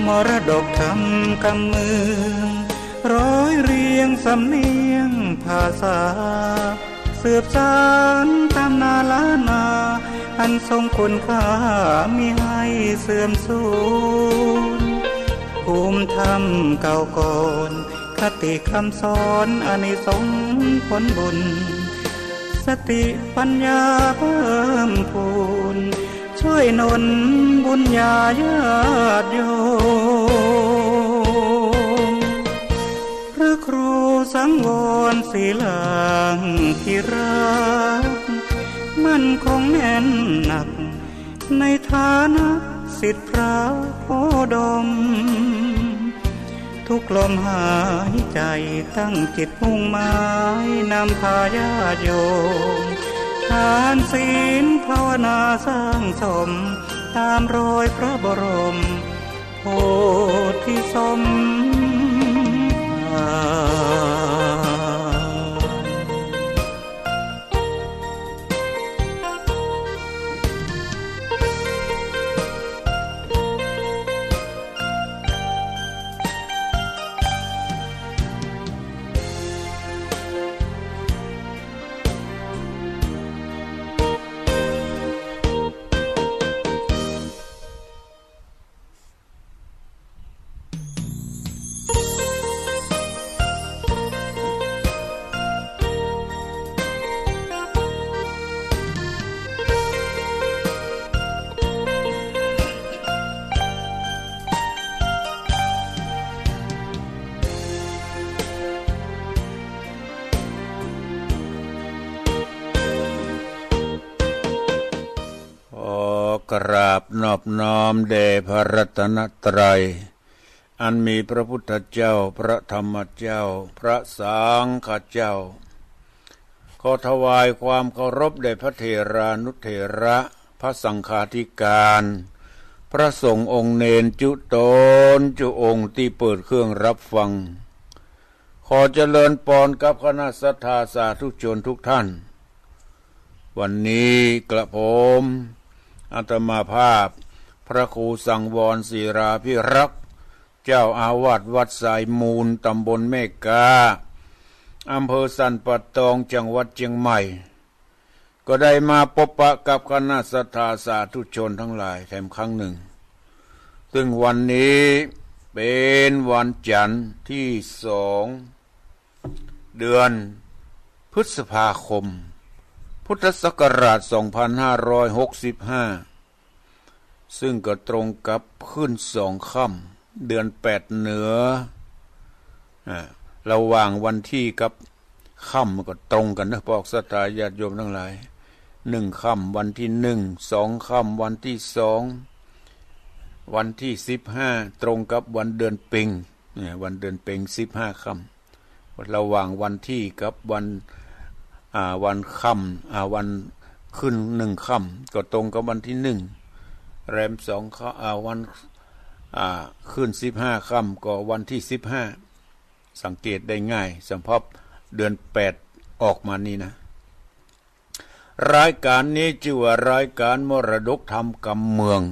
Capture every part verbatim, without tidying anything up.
มรดกธรรมกำเมือง ร้อยเรียงสำเนียงภาษา สืบสานตำนานล้านนา อันทรงคุณค่ามิให้เสื่อมสูญ ภูมิธรรมเก่าก่อน คติคำสอนอานิสงส์ผลบุญ สติปัญญาเพิ่มพูน ช่วยหนุนบุญญาญาติโยม พระครูสังวรศิลาธิราช มั่นคงแน่นหนัก ในฐานะศิษย์พระโคดม ทุกลมหายใจตั้งจิตมุ่งหมายนำพาญาติโยม ทานศีลภาวนาสร้างสม ตามรอยพระบรมโพธิสมภารขอกราบนอบน้อมแด่พระรัตนตรัย อันมีพระพุทธเจ้า พระธรรมเจ้า พระสังฆเจ้า ขอถวายความเคารพแด่พระเถรานุเถระ พระสังฆาธิการ พระสงฆ์องค์เณรจุ๊ต๋นจุ๊องค์ตี้เปิดเครื่องรับฟัง ขอเจริญปอนกับคณะศรัทธาสาธุชนทุกท่าน วันนี้กระผมอาตมาภาพ พระครูสังวรศิลาภิรักษ์ เจ้าอาวาสวัดสายมูล ตำบลแม่ก๊า อำเภอสันป่าตอง จังหวัดเจียงใหม่ ก็ได้มาปบปะกับคณะศรัทธาสาธุชนทั้งหลายแถมครั้งหนึ่ง ซึ่งวันนี้เป๋นวันจันทร์ตี้สอง เดือนพฤษภาคม พุทธศักราชสองพันห้าร้อยหกสิบห้า ซึ่งก็ตรงกับขึ้นสองค่ำ เดือนแปดเหนือ อ่า ระหว่างวันที่กับค่ำก็ตรงกั๋นเนาะ พวกศรัทธาญาติโยมทั้งหลาย หนึ่งค่ำวันที่หนึ่ง สองค่ำวันที่สอง วันที่สิบห้า ตรงกับวันเดือนเป็ง เนี่ย วันเดือนเป็งสิบห้าค่ำ ระหว่างวันที่กับวัน อ่า วันค่ำ อ่า วันขึ้นหนึ่งค่ำ ก็ตรงกับวันที่หนึ่ง แรมสองค่ำ อ่า วัน อ่า ขึ้นสิบห้าค่ำ ก็วันที่สิบห้า สังเกตได้ง่าย สำหรับเดือนแปดออกมานี่นะ รายการนี้จื้อว่ารายการมรดกธรรมกำเมือง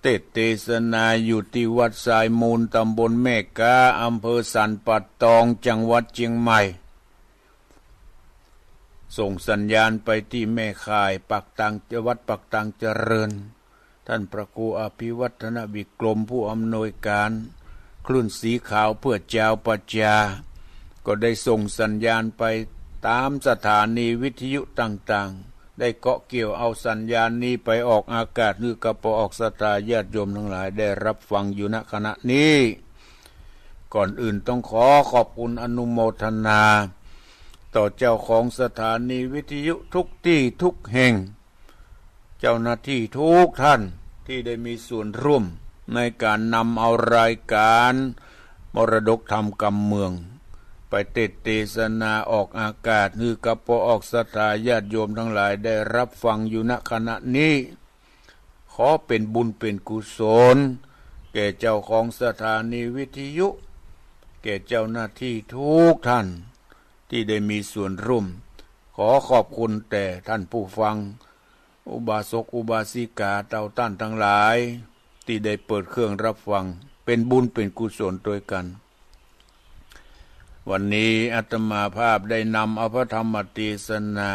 เตสน์เตสนาอยู่ตี้วัดสายมูล ตำบลแม่ก๊า อำเภอสันป่าตอง จังหวัดเจียงใหม่ ส่งสัญญาณไปตี้แม่ข่ายปากตาง วัดปากตางเจริญ ท่านพระครูอภิวัฒนวิกรม ผู้อำนวยการ คลื่นสีขาวเพื่อจาวประชา ก็ได้ส่งสัญญาณไปตามสถานีวิทยุต่างๆ ได้เกาะเกี่ยวเอาสัญญาณนี้ไปออกอากาศ หื้อกับปวกศรัทธาญาติโยมทั้งหลายได้รับฟังอยู่ ณ ขณะนี้ ก่อนอื่นต้องขอขอบคุณอนุโมทนา ต่อเจ้าของสถานีวิทยุทุกตี้ทุกแห่ง เจ้าหน้าที่ทุกท่านตี้ได้มีส่วนร่วมในก๋านนำเอารายก๋านมรดกธรรมกำเมือง ไปเตสน์เตสนาออกอากาศ หื้อกับปวกศรัทธาญาติโยมทั้งหลายได้รับฟังอยู่ ณ ขณะนี้ ขอเป๋นบุญเป๋นกุศล แก่เจ้าของสถานีวิทยุ แก่เจ้าหน้าที่ทุกท่าน ตี้ได้มีส่วนร่วม ขอขอบคุณแต่ท่านผู้ฟัง อุบาสกอุบาสิกาเต้าต้านตังหลาย ตี้ได้เปิดเครื่องรับฟัง เป็นบุญเป็นกุศลตวยกั๋น วันนี้อาตมาภาพได้นำเอาพระธรรมเตสนา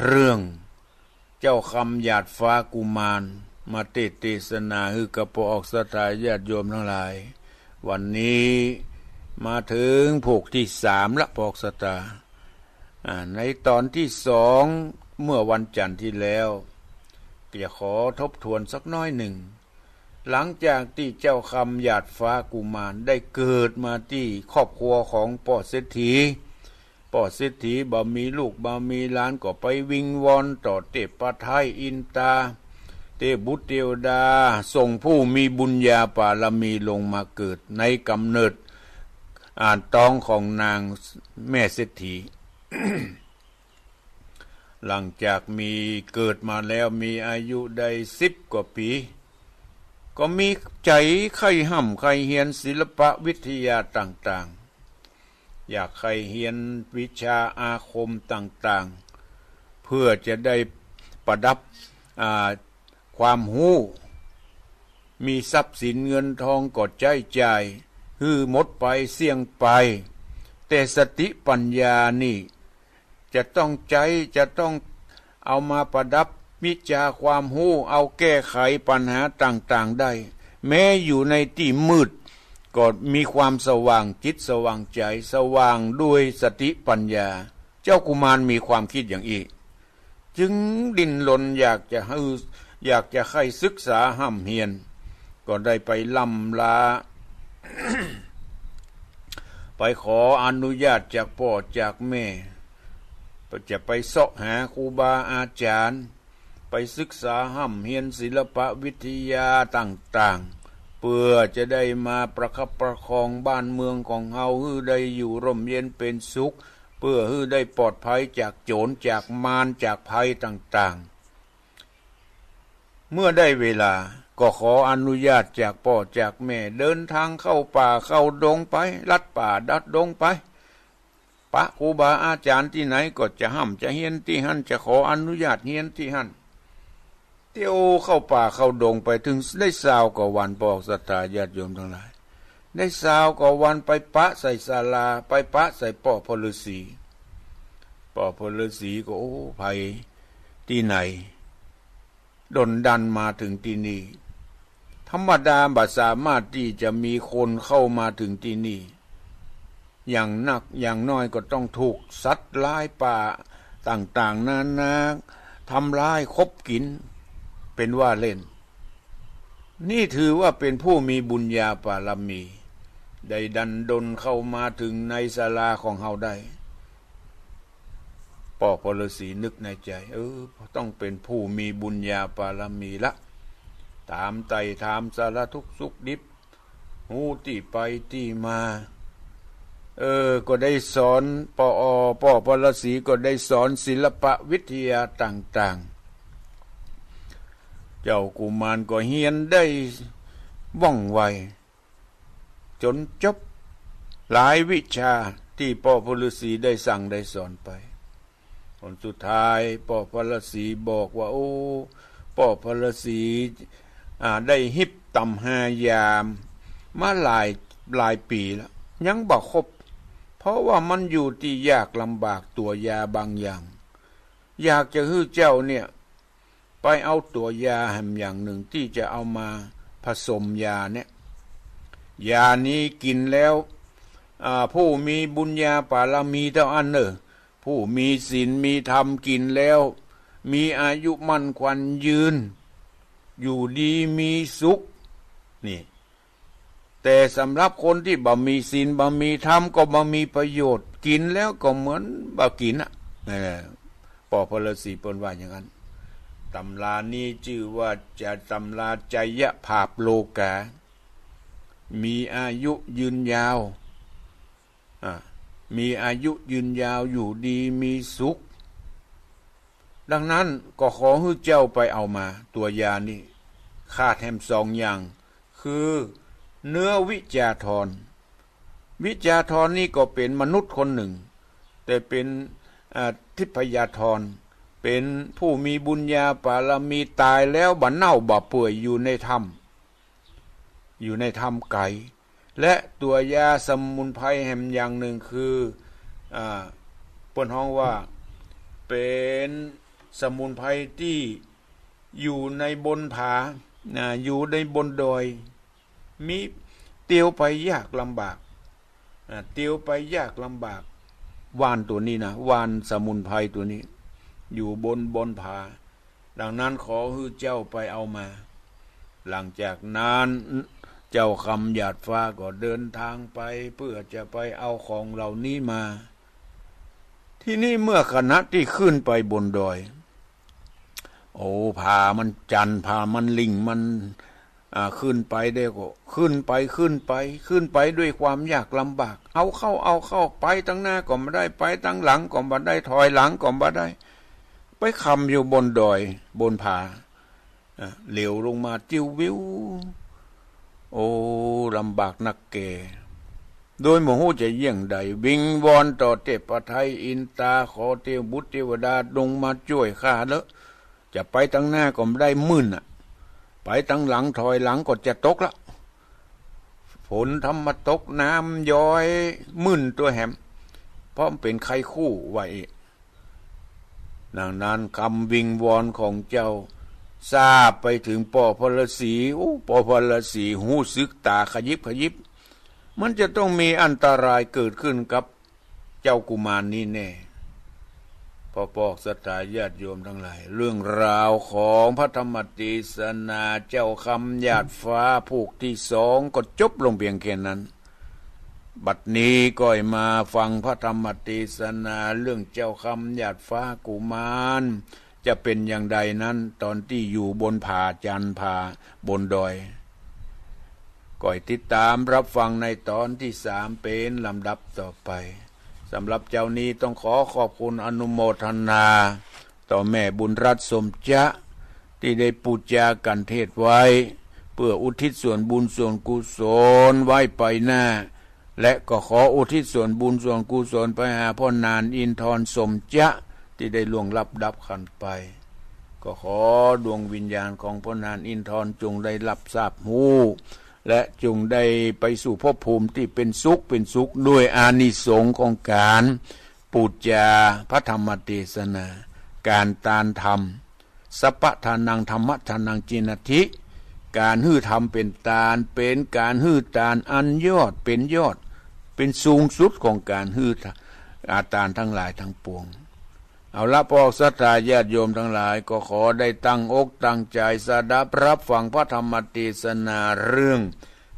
เรื่อง เจ้าคำหยาดฟ้ากุมาร มาเตสน์เตสนาหื้อกับป้อออกศรัทธาญาติโยมตังหลาย วันนี้มาเถิงผกตี้สามละป้อออกศรัทธา อ่า ในตอนตี้สอง เมื่อวันจันทร์ตี้แล้ว จะขอทบทวนสักน้อยนึ่ง หลังจากตี้เจ้าคำหยาดฟ้ากุมารได้เกิดมาตี้ครอบครัวของป้อเศรษฐี ป้อเศรษฐีบ่มีลูกบ่มีหลาน ก็ไปวิงวอนต่อเตพไทย อินตา เตพบุตรเตวดา ส่งผู้มีบุญญาปารมีลงมาเกิดในก๋ำเนิด อ่า ต๊องของนางแม่เศรษฐี หลังจากมีเกิดมาแล้วมีอายุได้สิบกว่าปี๋ ก็มีใจ๋ใค่ร่ำใค่เฮียนศิลปะวิทยาต่างๆ อยากใค่เฮียนวิชาอาคมต่างๆ เพื่อจะได้ประดับ อ่า ความฮู้ มีทรัพย์สินเงินทองก็ใจ๊จ่ายหื้อหมดไปเสี้ยงไป แต่สติปัญญานี่ จะต้องใจ๊ จะต้องเอามาประดับวิชาความฮู้ เอาแก้ไขปัญหาต่างๆ ได้ แม้อยู่ในตี้มืด ก็มีความสว่างจิตสว่างใจ๋ สว่างด้วยสติปัญญา เจ้ากุมารมีความคิดอย่างอี้ จึงดิ้นรนอยากจะหื้อ อยากจะใค่ศึกษาฮ่ำเฮียน ก็ได้ไปร่ำลา ไปขออนุญาตจากป้อจากแม่ จะไปเซาะหาครูบาอาจ๋ารย์ ไปศึกษาฮ่ำเฮียนศิลปะวิทยาต่างๆ เปื้อจะได้มาประคับประคองบ้านเมืองของเฮาหื้อได้อยู่ร่มเย็นเป๋นสุข เปื้อหื้อได้ปลอดภัยจากโจ๋ร จากมาร จากภัยต่างๆ เมื่อได้เวลาก็ขออนุญาตจากป้อจากแม่ เดินตางเข้าป่าเข้าดงไป ลัดป่าลัดดงไป ปะครูบาอาจ๋ารย์ตี้ไหนก็จะฮ่ำจะเฮียนตี้หั้น จะขออนุญาตเฮียนตี้หั้น เตียวเข้าป่าเข้าดงไปเถิงได้ซาวกว่าวัน ป้อออกศรัทธาญาติโยมตังหลาย ได้ซาวกว่าวันไปปะใส่ศาลา ไปปะใส่ป้อพ่อฤๅษี ป้อพ่อฤๅษีก็ โอ้ ใผตี้ไหน ด้นดันมาเถิงตี้นี่ ธรรมดาบ่สามารถตี้จะมีคนเข้ามาเถิงตี้นี่ อย่างนักอย่างน้อยก็ต้องถูกสัตว์ร้ายป่าต่างๆ นานาทำร้ายคบกิ๋น เป๋นว่าเล่น นี่ถือว่าเป๋นผู้มีบุญญาปารมี ได้ดันด้นเข้ามาเถิงในศาลาของเฮาได้ ป้อพ่อฤๅษีนึกในใจ๋ เออ ต้องเป๋นผู้มีบุญญาปารมีละ ถามไถ่ถามสารทุกข์สุขดิบ ฮู้ตี้ไปตี้มา เออ ก็ได้สอน ป้อ ป้อพ่อฤๅษีก็ได้สอนศิลปะวิทยาต่างๆ เจ้ากุมารก็เฮียนได้ว่องไว จ๋นจบหลายวิชาตี้ป้อพ่อฤๅษีได้สั่งได้สอนไป ผลสุดท้ายป้อพ่อฤๅษีบอกว่า โอ้ ป้อพ่อฤๅษี อ่า ได้ฮิบต๋ำฮายามมาหลาย หลายปี๋แล้ว ยังบ่ครบ เพราะว่ามันอยู่ตี้ยากลำบากตั๋วยาบางอย่าง อยากจะหื้อเจ้าเนี่ย ไปเอาตั๋วยาแหมอย่างนึ่งตี้จะเอามาผสมยาเนี่ย ยานี้กิ๋นแล้ว อ่า ผู้มีบุญญาปารมีเต้าอั้นเน่อ ผู้มีศีลมีธรรมกิ๋นแล้ว มีอายุมั่นขวัญยืน อยู่ดีมีสุข นี่ แต่สำหรับคนตี้บ่มีศีลบ่มีธรรมก็บ่มีประโยชน์ กิ๋นแล้วก็เหมือนบ่กิ๋นน่ะ เออ ป้อพ่อฤๅษีเปิ้นว่าอย่างนั้น ตำรานี้จื้อว่าจะตำราไชยปาโภคา มีอายุยืนยาว อ่ะ มีอายุยืนยาวอยู่ดีมีสุข ดังนั้นก็ขอหื้อเจ้าไปเอามาตั๋วยานี้ ขาดแหมสองอย่าง คือเนื้อวิชชาธร วิชชาธรนี่ก็เป๋นมนุษย์คนนึ่ง แต่เป๋น อ่า ทิพยธร เป๋นผู้มีบุญญาปารมี ต๋ายแล้วบ่เน่าบ่เปื่อยอยู่ในถ้ำ อยู่ในถ้ำไกล และตัวยาสมุนไพรแหมอย่างนึ่งคือ อ่า เปิ้นฮ้องว่าเป๋นสมุนไพรตี้อยู่ในบนผา นะ อยู่ในบนดอย มี เตียวไปยากลำบาก อ่า เตียวไปยากลำบาก ว่านตั๋วนี้นะ ว่านสมุนไพรตั๋วนี้ อยู่บน บนผา ดังนั้นขอหื้อเจ้าไปเอามา หลังจากนั้นเจ้าคำหยาดฟ้าก็เดินทางไปเพื่อจะไปเอาของเหล่านี้มา ทีนี้เมื่อขณะตี้ขึ้นไปบนดอย โอ้ ผามันจัน ผามันหลิ่ง มัน อ่า ขึ้นไปได้ก็ ขึ้นไป ขึ้นไป ขึ้นไปด้วยความยากลำบาก เอาเข้า เอาเข้า ไปตังหน้าก็บ่ได้ ไปตังหลังก็บ่ได้ ถอยหลังก็บ่ได้ ไปคำอยู่บนดอย บนผา อ่า เหลียวลงมาจิ้ววิว โอ้ ลำบากนักแก่ โดยบ่ฮู้จะเยียงใด วิงวอนต่อเทพไทยอินตา ขอเตวบุตรเตวดาลงมาจ้วยข้าเถอะ จะไปตังหน้าก็บ่ได้ มื่นน่ะ ไปตังหลัง ถอยหลังก็จะตกละ ฝนทำมาตก น้ำย้อย มื่นตั๋วแหม เพราะมันเป๋นไข้คู่ว่าอี้ ดังนั้นกำวิงวอนของเจ้า ซาบไปเถิงป้อพระฤาษี โอ้ ป้อพระฤาษีฮู้สึกต๋าขยิบขยิบ มันจะต้องมีอันตรายเกิดขึ้นกับเจ้ากุมารนี้แน่ พ่อปอกศรัทธาญาติโยมตังหลาย เรื่องราวของพระธรรมเตสนาเจ้าคำหยาดฟ้าผูกตี้สองก็จบลงเปียงแค่นั้น บัดนี้ก็ให้มาฟังพระธรรมเตสนาเรื่องเจ้าคำหยาดฟ้ากุมาร จะเป๋นอย่างใดนั้น ต๋อนตี้อยู่บนผาจัน ผาบนดอย ก็ให้ติดต๋ามฮับฟังในต๋อนตี้สามเป๋นลำดับต่อไป สำหรับเจ๊านี้ต้องขอขอบคุณอนุโมทนา ต่อแม่บุญรัตน์สมจะ ตี้ได้ปู๋จากัณฑ์เทศน์ไว้ เปื้ออุทิศส่วนบุญส่วนกุศลไว้ไปหน้า และก็ขออุทิศส่วนบุญส่วนกุศลไปหาพ่อนานอินทรสมจะ ตี้ได้ล่วงลับดับขันธ์ไป ก็ขอดวงวิญญาณของพ่อนานอินทรจงได้รับทราบฮู้ และจงได้ไปสู่ภพภูมิตี้เป๋นสุข เป๋นสุขด้วยอานิสงส์ของก๋านปู๋จาพระธรรมเตสนา ก๋านตานธรรม สัพพะทานัง ธัมมะทานัง จีณาทิ ก๋านหื้อธรรมเป๋นตาน เป๋นก๋านหื้อตานอันยอด เป๋นยอด เป๋นสูงสุดของก๋านหื้อตานตังหลายตังปวง เอาละ พวกศรัทธาญาติโยมตังหลาย ก็ขอได้ตั้งอกตั้งใจ๋สดับฮับฟังพระธรรมเตสนาเรื่อง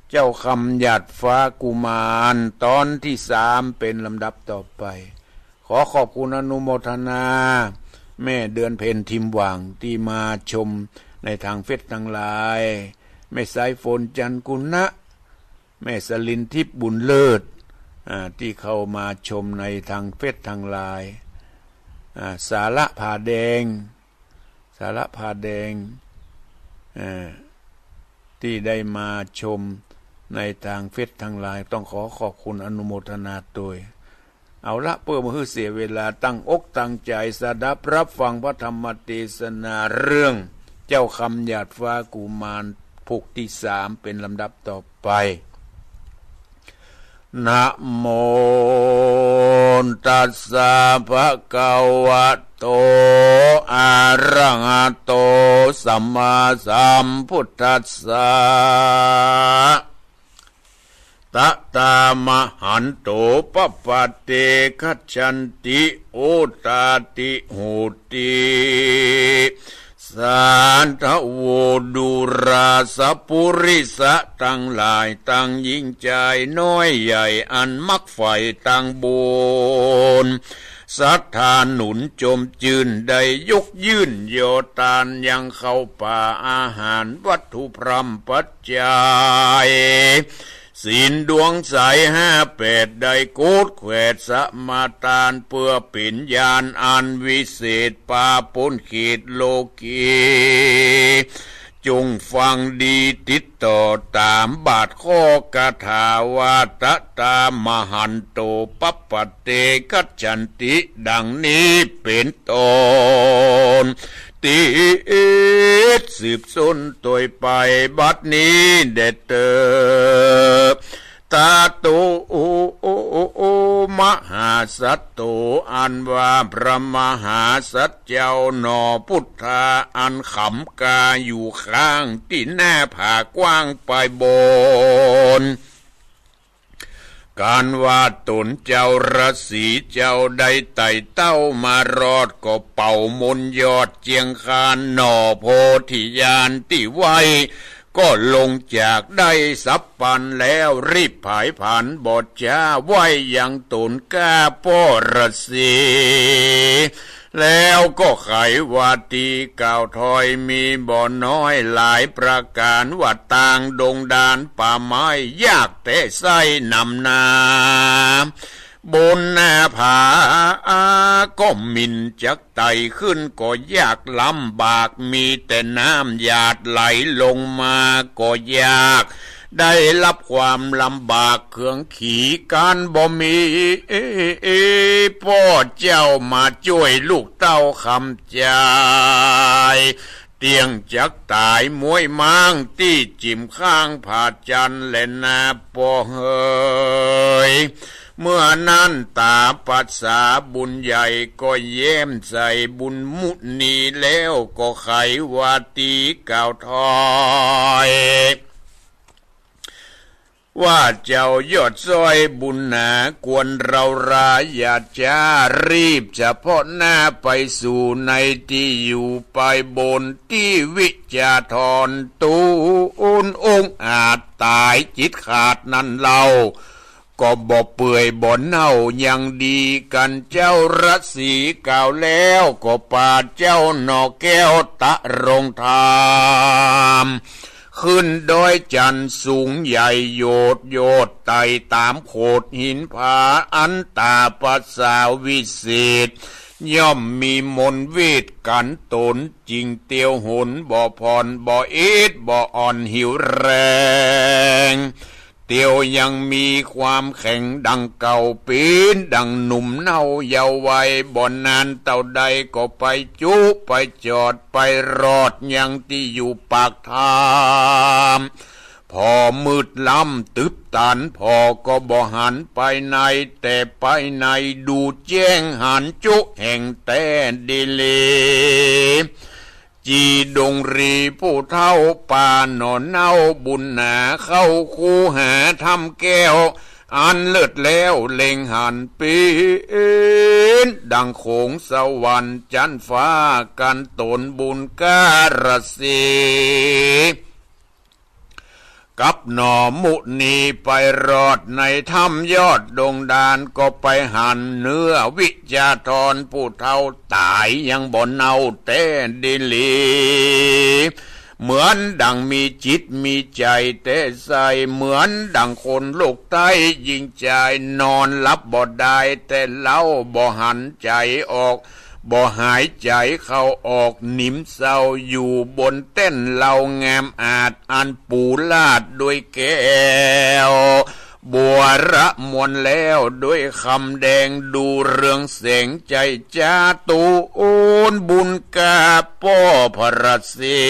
เจ้าคำหยาดฟ้ากุมารต๋อนตี้สามเป๋นลำดับต่อไป ขอขอบคุณอนุโมทนา แม่เดือนเพ็ญ ทิมหว่าง ตี้มาชมในตางเฟซตังหลาย แม่สายฝน จันทร์กุณะ แม่สลินทิพย์ บุญเลิศ อ่า ตี้เข้ามาชมในตางเฟซตังหลาย อ่า สาระผาแดง สาระผาแดง อ่า ตี้ได้มาชมในตางเฟซตังหลาย ต้องขอขอบคุณอนุโมทนาตวย เอาละ เปื้อบ่หื้อเสียเวลา ตั้งอกตั้งใจ๋สดับฮับฟังพระธรรมเตสนาเรื่องเจ้าคำหยาดฟ้ากุมารผูกตี้สามเป๋นลำดับต่อไป นะโม ตัสสะ ภะคะวะโต อะระหะโต สัมมาสัมพุทธัสสะ ตะถา มหันโต ปะปัตเต คัจฉันติ โอตาติ โหติ สาธะโว ดูราสะปุริสะตังหลาย ตังญิงจายน้อยใหญ่ อันมักใฝ่ตางบุญ ศรัทธาหนุนจมจื้น ได้ยกยื่นยอตานยังข้าวป๋าอาหารวัตถุพร่ำปัจจัย ศีลดวงใสห้าแปด ได้โกดแขวดสมาตาน เปื้อเป๋นญาณอันวิเศษ ปาป๊นเขตโลกี จงฟังดีติดต่อต๋ามบาทข้อคาถาว่า ตะถา มหันโต ปะปัตเต คัจฉันติ ดังนี้เป๋นต้น ติดสืบสุนตวยไปบัดนี้แด่เต๊อ ตะโต มหาสัตโต อันว่าพระมหาสัตว์เจ้าหนอ พุทธา อันขำกาอยู่ข้างตี้หน้าผากว้างไปบน การว่าต๋นเจ้าฤๅษีเจ้าได้ไต่เต้ามารอด ก็เป่ามนต์ยอดเจียงคานหน่อโพธิญาณตี้ไหว้ ก็ลงจากได้สัพพันแล้ว รีบผายผลาญบ่จ๊า ไหว้ยังต๋นก้าป้อฤๅษี แล้วก็ไขว่าตี้กล่าวถอยมีบ่น้อยหลายประก๋าน ว่าต่างดงดานป่าไม้ยากแต๊ไส้นำนา บนหน้าผาก็หมิ่นจักไต่ขึ้นก็ยากลำบาก มีแต่น้ำหยาดไหลลงมาก็ยาก ได้ฮับความลำบากเคืองขี ก๋านบ่มีป้อเจ้ามาจ้วยลูกเต้าคำจาย เตี้ยงจักต๋ายม้วยม้างตี้จิ่มข้างผาจันทร์แลนาป้อเหย เมื่อนั้นต๋าปัสสาบุญใหญ่ก็แย้มใส่บุญมุนีแล้วก็ไขว่าตี้กล่าวถอย ว่าเจ้ายอดซ้อยบุญหนา ควรเฮาราอย่าจ๊า รีบเฉพาะหน้าไปสู่ในตี้อยู่ไปบน ตี้วิชชาธรตูนองอาจต๋ายจิตขาดนั้นเล่า ก็บ่เปื่อยบ่เน่ายังดี กันเจ้าฤๅษีกล่าวแล้วก็ปาเจ้าหน่อแก้วตะรงธรรม ขึ้นดอยจันทร์สูงใหญ่โยดโยด ไต่ต๋ามโขดหินผา อันต๋าปัสสาวิเศษ ย่อมมีมนต์เวทกั๋นต๋น จิ่งเตียวหนบ่ผ่อนบ่อิดบ่อ่อนหิวแรง เตียวยังมีความแข็งดังเก่า ปิ๊นดังหนุ่มเนาว์เยาว์วัย บ่นานเต้าใดก็ไปจุไปจอดไปรอดยังตี้อยู่ปากถ้ำ ผ่อมืดล้ำตึบตัน ผ่อก็บ่หันไปใน แต่ไปในดูแจ้งหันจุแห่งแต๊ดีหลี จีดงรีผู้เฒ่าป่าหน่อเนาว์บุญหนาเข้าคูหาถ้ำแก้ว อันเลิศแล้วเล็งหันปิ๊นดังโขงสวรรค์จั๊นฟ้า กันต๋นบุญกาฤๅษี กับหน่อมุนีไปรอดในถ้ำยอดดงดาน ก็ไปหันเนื้อวิชชาธรผู้เฒ่าต๋ายยังบ่เน่าแต๊ดีหลี เหมือนดังมีจิตมีใจ๋แต๊ไส้ เหมือนดังคนโลกใต้ญิงจาย นอนหลับบ่ได้แต๊เล่า บ่หันใจ๋ออก บ่หายใจ๋เข้าออกนิมเศร้า อยู่บนแต้นเหล่างามอาจ อันปู๋ลาดด้วยแก้วบัวระมวลแล้วด้วยคำแดง ดูเรืองแสงใจ๋จ๊า ตูนบุญกาป้อพระศรี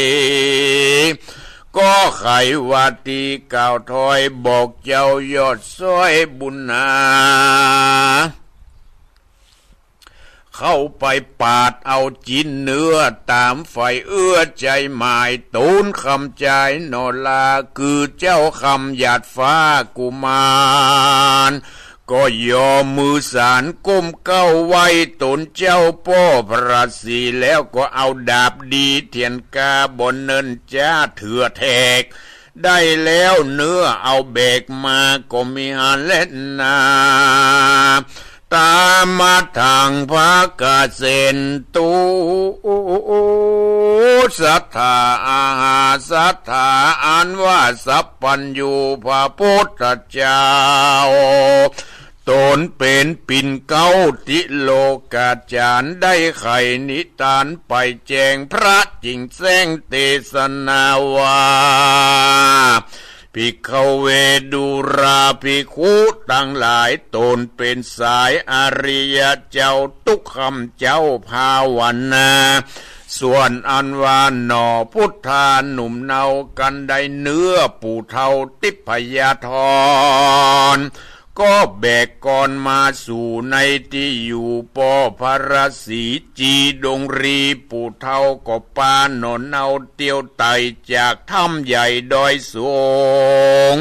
ก็ไขว่าตี้กล่าวถอยบอกเจ้ายอดซ้อยบุญหนา เข้าไปปาดเอาจิ๊นเนื้อต๋ามใฝ่เอื้อใจ๋หมาย ตูนคำจายหน่อลา คือเจ้าคำหยาดฟ้ากุมาร ก็ยอมมือสารก้มเก้าไหว้ต๋นเจ้าป้อพระศรี แล้วก็เอาดาบดีเถียนกาบ่เนินจ๊าเถื่อแทก ได้แล้วเนื้อเอาแบกมาก็มีหันแลนา ตามัทธัง ภะคะเสนตุ สัตถา อาหาสัตถา อันว่าสัพพัญญูพระพุทธเจ้า ต๋นเป๋นปิ่นเกล้าติโลกาจารย์ ได้ไขนิทานไปแจ้งพระจิ่งแจ้งเตสนาว่า ภิกขเว ดูราภิกขุตังหลาย ต๋นเป๋นสายอริยะเจ้า ตุ๊กคำเจ้าภาวนา ส่วนอันว่าหน่อพุทธาหนุ่มเนา กันได้เนื้อปู่เฒ่าทิพยธร ก็แบกกลอนมาสู่ในตี้อยู่ป้อพระศรี จีดงรี ปู่เฒ่าก็ปาหน่อเนาเตียวไต่จากถ้ำใหญ่ดอยสูง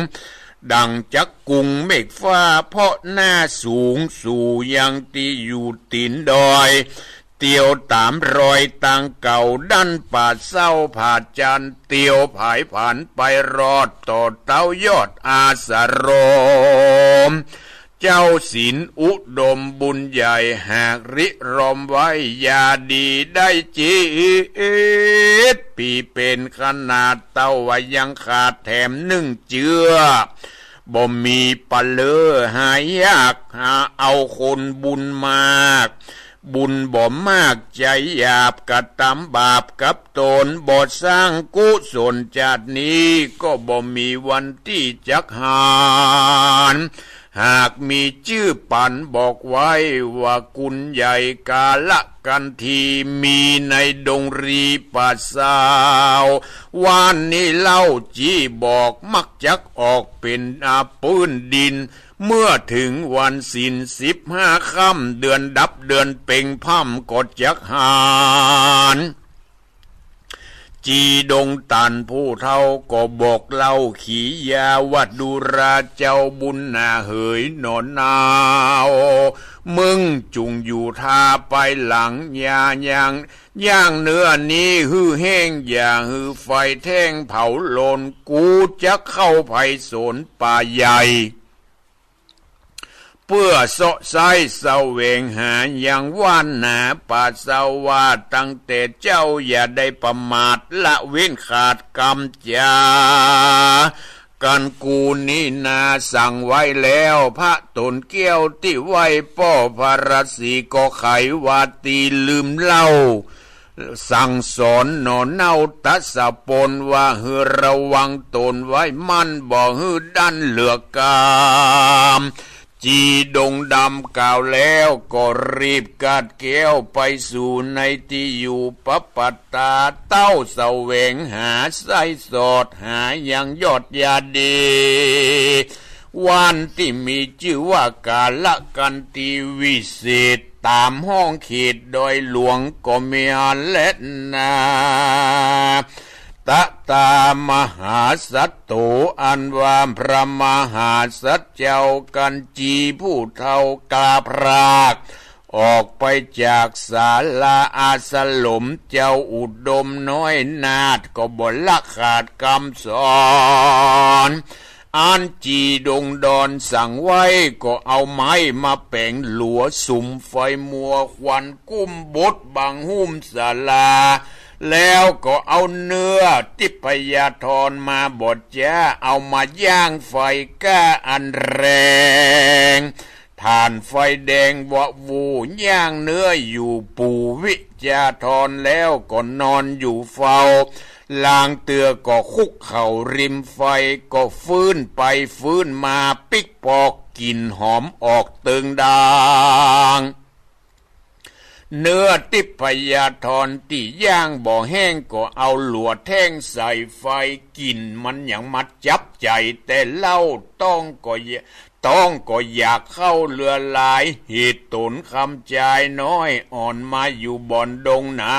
ดั่งจักกุงเมฆฟ้าเพาะหน้าสูงสู่ยังตี้อยู่ตี๋นดอย เตียวต๋ามรอยตางเก่าดั้นป่าเศร้าผาจันทร์ เตียวผายผานไปรอดต่อเต๊ายอดอาสรม เจ้าศีลอุดมบุญใหญ่หากริรอมไว้ ยาดีได้จิต ปี๋เป๋นขนาดเต้าว่ายังขาดแถมนึ่งเจื้อ บ่มีปะเล้อหายาก หาเอาคนบุญมาก บุญบ่มากใจ๋หยาบ กระตำบาปกับต๋น บ่สร้างกุศลจาตินี้ ก็บ่มีวันตี้จักหาญ หากมีจื้อปั๋นบอกไว้ว่ากุณใหญ่กาละกันที มีในดงรีป่าเศร้า ว่านนี้เล่าจีบอกมักจักออกเป๋นอาปื้นดิน เมื่อเถิงวันศีลสิบห้าค่ำ เดือนดับเดือนเพ็งพ่ำก็จักหาญ จีดงตันผู้เฒ่าก็บอกเล่าขียาว่า ดูราเจ้าบุญนาเหยหน่อเนา มึงจุ่งอยู่ทาไปหลัง อย่าย่าง ย่างเนื้อนี้หื้อแห้ง อย่าหื้อไฟแท่งเผาโลน กูจักเข้าไพศาลป่าใหญ่ เปื้อเซาะไซ้แสวงหายังว่านนาป่าเศร้า ว่าตั้งแต่เจ้าอย่าได้ประมาทละเว้นขาดกำจา กันกูนี้นาสั่งไว้แล้ว พระต๋นแก้วตี้ไหว้ป้อพระศรีก็ไขว่า ตี้ลืมเล่า สั่งสอนหน่อเนาตัสปนว่า หื้อระวังต๋นไว้มั่น บ่หื้อดั้นเหลือกำ จีดงดำกล่าวแล้วก็รีบกาดแก้วไปสู่ในตี้อยู่ปะปัตตา เต้าแสวงหาไส้สอดหายังยอดยาดี ว่านตี้มีจื้อว่ากาละกันตีวิเศษ ต๋ามห้องเขตดอยหลวงก็มีอันแลนา ตะตามหาสัตโต อันว่าพระมหาสัตว์เจ้ากันจีผู้เฒ่า กล้าพรากออกไปจากศาลาอาสรม เจ้าอุดมน้อยนาถก็บ่ละขาดกำสอน อันจีดงดอนสั่งไว้ ก็เอาไม้มาแป๋งหลัวสุมไฟมัว ควันกุ้มบดบังหุ้มศาลา แล้วก็เอาเนื้อทิพยธรมาบดจ๊า เอามาย่างไฟก้าอันแรง ถ่านไฟแดงวะโว ย่างเนื้ออยู่ปู่วิจาธรแล้วก็นอนอยู่เฝ้า ลางเตื้อก็คุกเข่าริมไฟ ก็ฟื้นไปฟื้นมาปิ๊กปอก กลิ่นหอมออกเติงดาง เนื้อทิพยธรตี้ย่างบ่แห้งก็เอาหลัวแท่งใส่ไฟ กลิ่นมันยังมาจับใจ๋แต่เล่า ต๊องก็ยะ ต๊องก็อยากเข้าเหลือหลาย เหตุต๋นคำจายน้อยอ่อนมาอยู่บ่อนดงหนา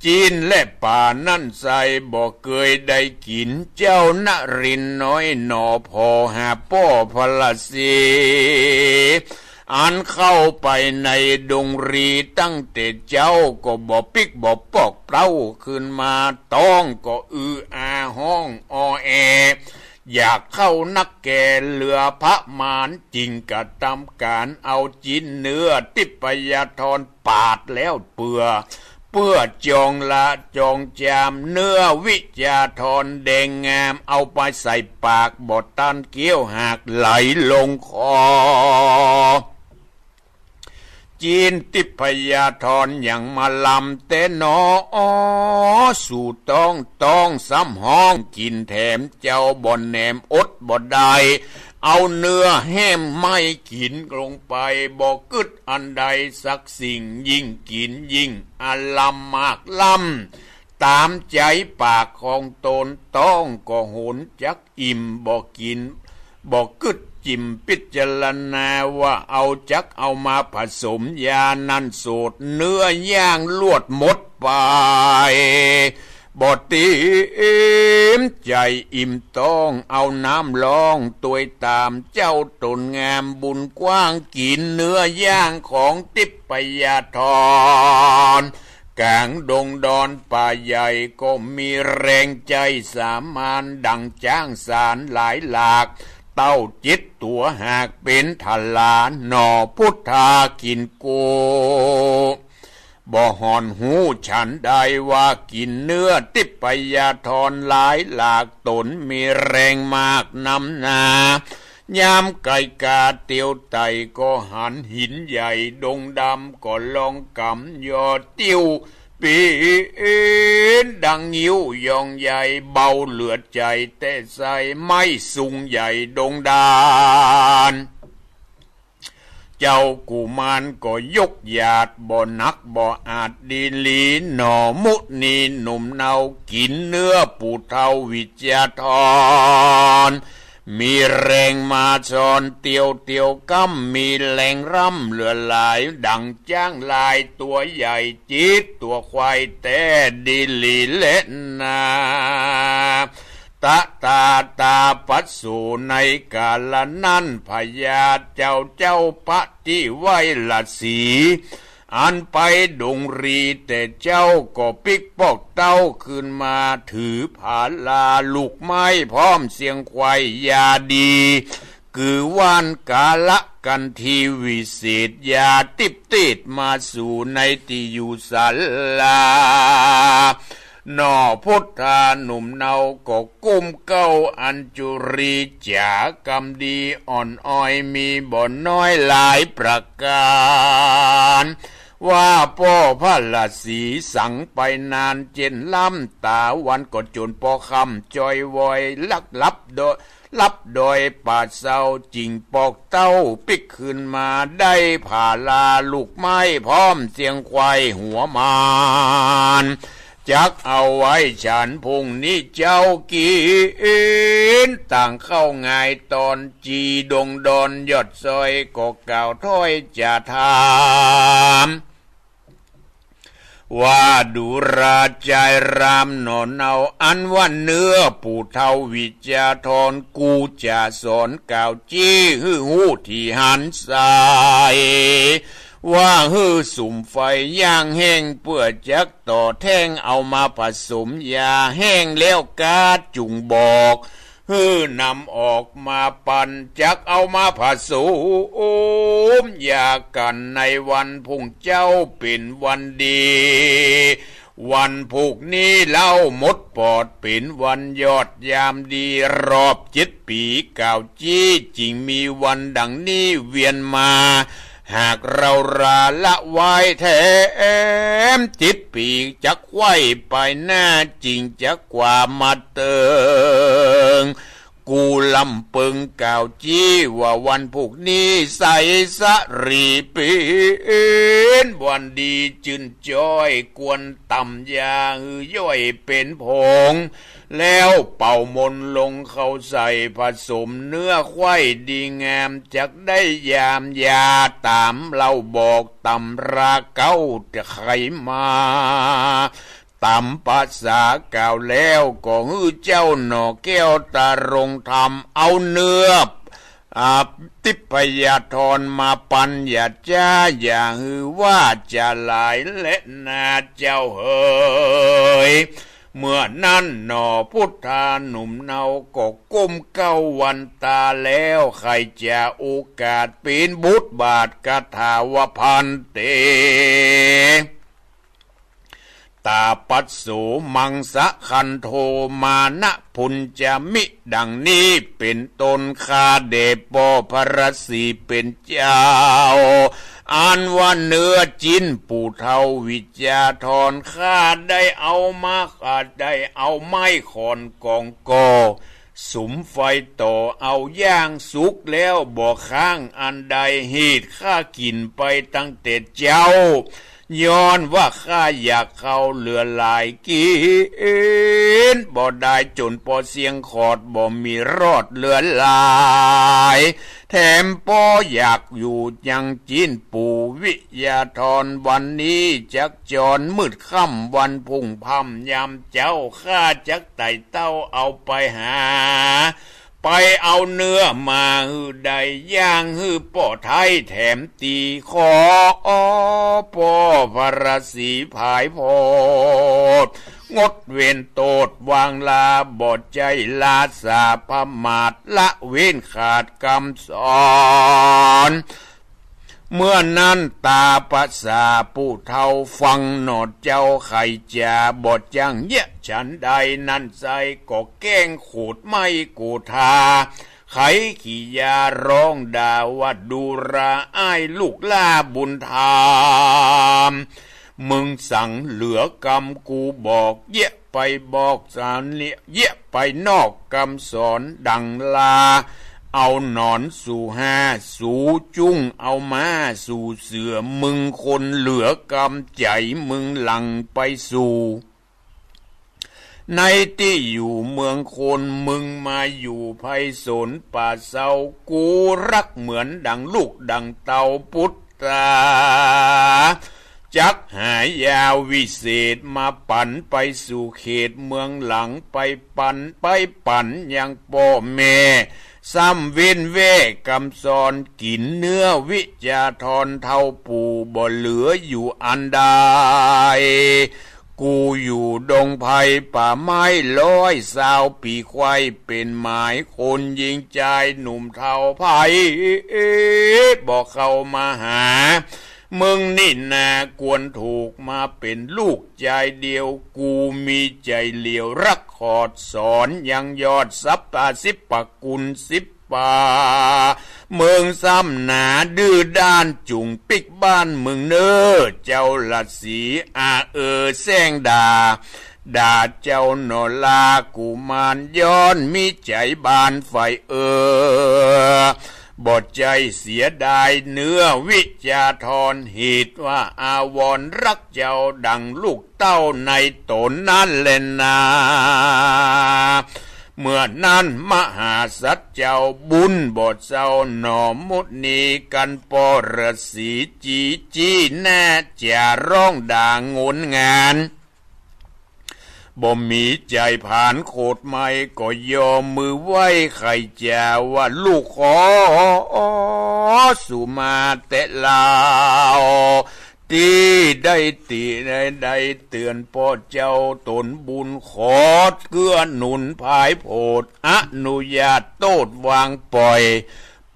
จีนและป่านั้นไส้บ่เกยได้กิ๋น เจ้านรินทร์น้อยหน่อผ่อหาป้อพระศรี อันเข้าไปในดงรีตั้งแต่เจ๊าก็บ่ปิ๊กบ่ปอกเปล้า ขึ้นมาต๊องก็อืออาฮ้องออแอ อยากเข้านักแก่เหลือประมาณ จึงกระตำก๋านเอาจิ๊นเนื้อทิพยธรปาดแล้วเปื้อ เปื้อจองละจองจาม เนื้อวิจาธรแดงงาม เอาไปใส่ปากบ่ตันเคี้ยวหากไหลลงคอ จิ๊นทิพยธรยังมาลำแต๊หนอ ออ สู่ต๊อง ต๊องซ้ำฮ้องกิ๋นแถม เจ้าบ่แหนมอดบ่ได้ เอาเนื้อแหมไม้กิ๋นลงไป บ่กึ๊ดอันใดสักสิ่ง ยิ่งกิ๋นยิ่งอร่ำมากล้ำ ต๋ามใจ๋ปากของต๋น ต๊องก็หนจักอิ่ม บ่กิ๋น บ่กึ๊ดจิ่มพิจารณาว่าเอาจักเอามาผสมยานั้นโสด เนื้อย่างลวดหมดไป บ่ติ๋มใจ๋อิ่มต๊อง เอาน้ำลองตวยต๋ามเจ้าต๋นงามบุญกว้าง กิ๋นเนื้อย่างของทิพยธร ก๋างดงดอนป่าใหญ่ก็มีแรงใจ๋สามานดั่งจ๊างสารหลายหลาก เต้าเจ็ดตั๋วหากเป๋นทลา หน่อพุทธากิ๋นโก บ่ห่อนฮู้ฉันใดว่ากิ๋นเนื้อทิพยธรหลายหลาก ต๋นมีแรงมากนำนา ยามไก๋ก๋าเตียวไต่ก็หันหินใหญ่ดงดำ ก็ลองก๋ำยอดติ้ว เป๋นดังงิ้วยองใหญ่ เบาเหลือใจ๋แต๊ไส้ ไม้สูงใหญ่ดงดาน เจ้ากุมารก็ยกหยาด บ่หนักบ่อาจดีหลี หน่อมุนีหนุ่มเนา กิ๋นเนื้อปู่เฒ่าวิชาธร มีแรงมาซอนเตียวเตียวก้ำ มีแรงร่ำเหลือหลาย ดั่งจ๊างลายตั๋วใหญ่ จิตตั๋วควายแต๊ดีหลีแลนา ตะตาตาปัสสุในกาละนั้น พญาเจ้าเจ้าปะติไวรสี อันไปดงรีแต่เจ้าก็ปิ๊กปอกเต้าคืนมา ถือผาลาลูกไม้พร้อมเสียงไขว่ยาดี คือว่านกาละกันทีวิเศษ ยาติ๊บเตศมาสู่ในตี้อยู่ศาลา หน่อพุทธาหนุ่มเนาก็กุ้มเกล้าอัญจุรี จ๋ากำดีอ่อนอ้อยมีบ่น้อยหลายประก๋าน ว่าป้อพระราศีสังไปนานเจ็นล้ำ ต๋าวันก็จ๋นปอค่ำจ้อยวอย ลักหลับดอย หลับดอยป่าเซา จิ่งปอกเต้าปิ๊กคืนมา ได้ผาลาลูกไม้พร้อมเสียงไขว่หัวมาน จักเอาไว้ฉันพรุ่งนี้เจ๊ากิ๋น ต่างเข้าหงายตอน จีดงดอนยอดซอยก็กล่าวถ้อยจะถาม ว่าดูราจายรามหน่อเนา อันว่าเนื้อปู่เฒ่าวิชาธร กูจะสอนกล่าวจี้หื้อฮู้ถี่หันใส ว่าหื้อสุมไฟย่างแห้ง เปื้อจักต่อแท่งเอามาผสมยา แห้งแล้วก๊าดจุ่งบอก หื้อนำออกมาปั่น จักเอามาผสมยากั๋น ในวันพุงเจ๊าเป๋นวันดี วันพุกนี้เล่าหมดปอด เป๋นวันยอดยามดี รอบเจ็ดปี๋กล่าวจี้ จิ่งมีวันดังนี้เวียนมา หากเฮาราละไว้แถม เจ็ดปี๋จักไขว่ไปหน้า จิ่งจักกว่ามาเติง กูลำเปิงกล่าวจี้ ว่าวันพุกนี้ไสสะหลีเป๋นวันดีจื้นจ้อย ควรต๋ำยาหื้อย่อยเป๋นผง แล้วเป่ามนต์ลงเข้าใส่ ผสมเนื้อไขว่ดีงาม จักได้ยามยาต๋ามเล่าบอกต๋ำราเก๊าไขมา ต๋ามปะสากล่าวแล้ว ก็หื้อเจ้าหน่อแก้วตรงธรรม เอาเนื้อ อ่า ทิพยธรมาปั่น อย่าจ๊า อย่าหื้อว่าจะหลายแลนาเจ้าเหย เมื่อนั้นหน่อพุทธาหนุ่มเนา ก็ก้มเกล้าวันตาแล้ว ใค่จะโอกาสเป๋นบทบาทคาถาว่า ภันเต ตาปัสโส มังสะคันโท มานะปุญจะมิ ดังนี้เป๋นต้น ข้าแด่ป้อพระราศีเป๋นเจ้า อันว่าเนื้อจิ๊นปู่เฒ่าวิชาธร ข้าได้เอามา ข้าได้เอาไม้ขอนกองก่อ สุมไฟต่อเอาย่างสุกแล้วบ่ค้างอันใด เหตุข้ากิ๋นไปตั้งแต่เจ๊า ย้อนว่าข้าอยากเข้าเหลือหลาย กิ๋นบ่ได้จ๋นปอเสี้ยงขอด บ่มีรอดเหลือหลาย แถมปออยากอยู่ยังจีนปู่วิทยาธร วันนี้จักจ๋อน มืดค่ำวันพุ่งพ่ำยามเจ๊า ข้าจักไต่เต้าเอาไปหา ไปเอาเนื้อมาหื้อได้ย่างหื้อป้อไท้แถมตี้ ขอป้อพระศรีผายโพธิ์ งดเว้นโต้ษวางลา บ่ใจ้ลาสาประมาท ละเว้นขาดกำสอน เมื่อนั้นต๋ามประสาผู้เฒ่าฟังหนอเจ้า ใค่จ๋าบ่จ้างเยียะฉันใด นั้นไส้ก็แก้งโขดไหม้โกธา ใค่ขี้ยาร้องด่าว่า ดูราอ้ายลูกหล้าบุญธรรม มึงสังเหลือกำกูบอก เยียะไปบอกสารเยียะไปนอกกำสอนดังลา เอาหนอนสู่ห้า สูจุ้งเอาม้าสู่เสือ มึงคนเหลือกำใจ๋ มึงหลั่งไปสู่ ในตี้อยู่เมืองคน มึงมาอยู่ไพศาลป่าเซา กูฮักเหมือนดังลูกดังเต้า ปุตตา จักหายาวิเศษมาปั๋น ไปสู่เขตเมืองหลวง ไปปั๋น ไปปั๋นยังป้อแม่ ซ้ำเว้นแว่กำสอน กิ๋นเนื้อวิทยาธรเฒ่าปู่ บ่เหลืออยู่อันใด กูอยู่ดงไพรป่าไม้ร้อยซาวปี ใค่เป๋นหมายคนยิงจายหนุ่มเฒ่า ใผบ่เข้ามาหา มึงนี่นาควรถูกมาเป๋นลูกจายเดียว กูมีใจ๋เหลียวฮักขอดสอน ยังยอดสรรพสิบประกุลสิบ ป่า มึงซ้ำหนาดื้อด้าน จุ่งปิ๊กบ้านมึงเน่อ เจ้าราศีอาเออแสร้งด่า ด่าเจ้าหนอลากุมาร ย้อนมีใจ๋บานใฝ่เออ บ่ใจ้เสียดายเนื้อวิทยาธร เหตุว่าอาวรณ์ฮักเจ้าดังลูก เต้าในต๋นนั้นแลนา เมื่อนั้นมหาสัตว์เจ้าบุญบ่เศร้าหนอมุนี กั๋นปอรสีจี๋จี้หน้าจ๋าร้องด่างนงาน บ่มีใจ๋ผานโขดไหม้ ก็ยอมือไหว้ใค่จ๋าว่า ลูกขอสุมาแต่ลาว ตี้ได้ติ ได้ ได้เตื๋อนป้อเจ้าต๋นบุญ ขอเกื้อหนุนผายโผด อนุญาตโต้ษวางป่อย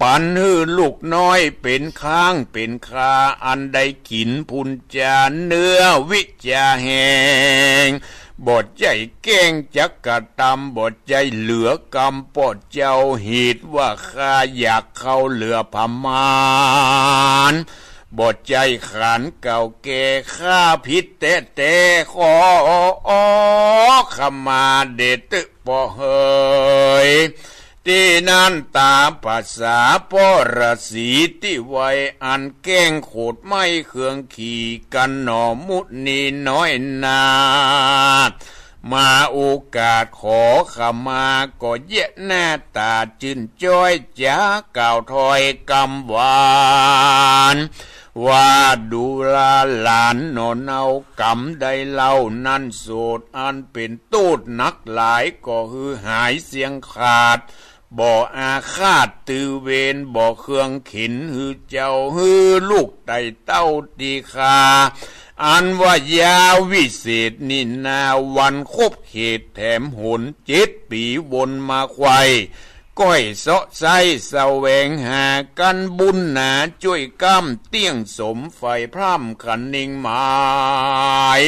ปั๋นหื้อลูกน้อยเป๋นค้างเป๋นคา อันได้กิ๋นปุญจาเนื้อวิชาแฮง บ่ใจ้แก้งจักกระตำ บ่ใจ้เหลือกำป้อเจ้า เหตุว่าข้าอยากเข้าเหลือผมาน บ่ใจ้ขานเก่าแก่ ข้าผิดแต๊ ๆ ขอขมาเดชะป้อเหย ตี้นั้นต๋ามประสาป้อรสีตี้ไว อันแก้งโขดไหม้เครื่องขี่ กั๋นหนอมุนีน้อยนา มาโอกาสขอขมา ก็เยียะหน้าต๋าจื้นจ้อย จ๋ากล่าวถ้อยกำหวาน ว่าดูราหลานหนอเนา กำใดเล่านั้นโสด อันเป๋นโต้ษหนักหลาย ก็หื้อหายเสี้ยงขาด บ่อาฆาตตือเวร บ่เคืองเข็ญหื้อเจ้า หื้อลูกไต่เต้าตี้ข้า อันว่ายาวิเศษนี่นา วันครบเขตแถมหน เจ็ดปี๋วนมาไขว่ ก้อยเซาะไซ้แสวงหา กั๋นบุญหนาจ้วยก้ำ เตี้ยงสมใฝ่พร่ำคะนิงหมาย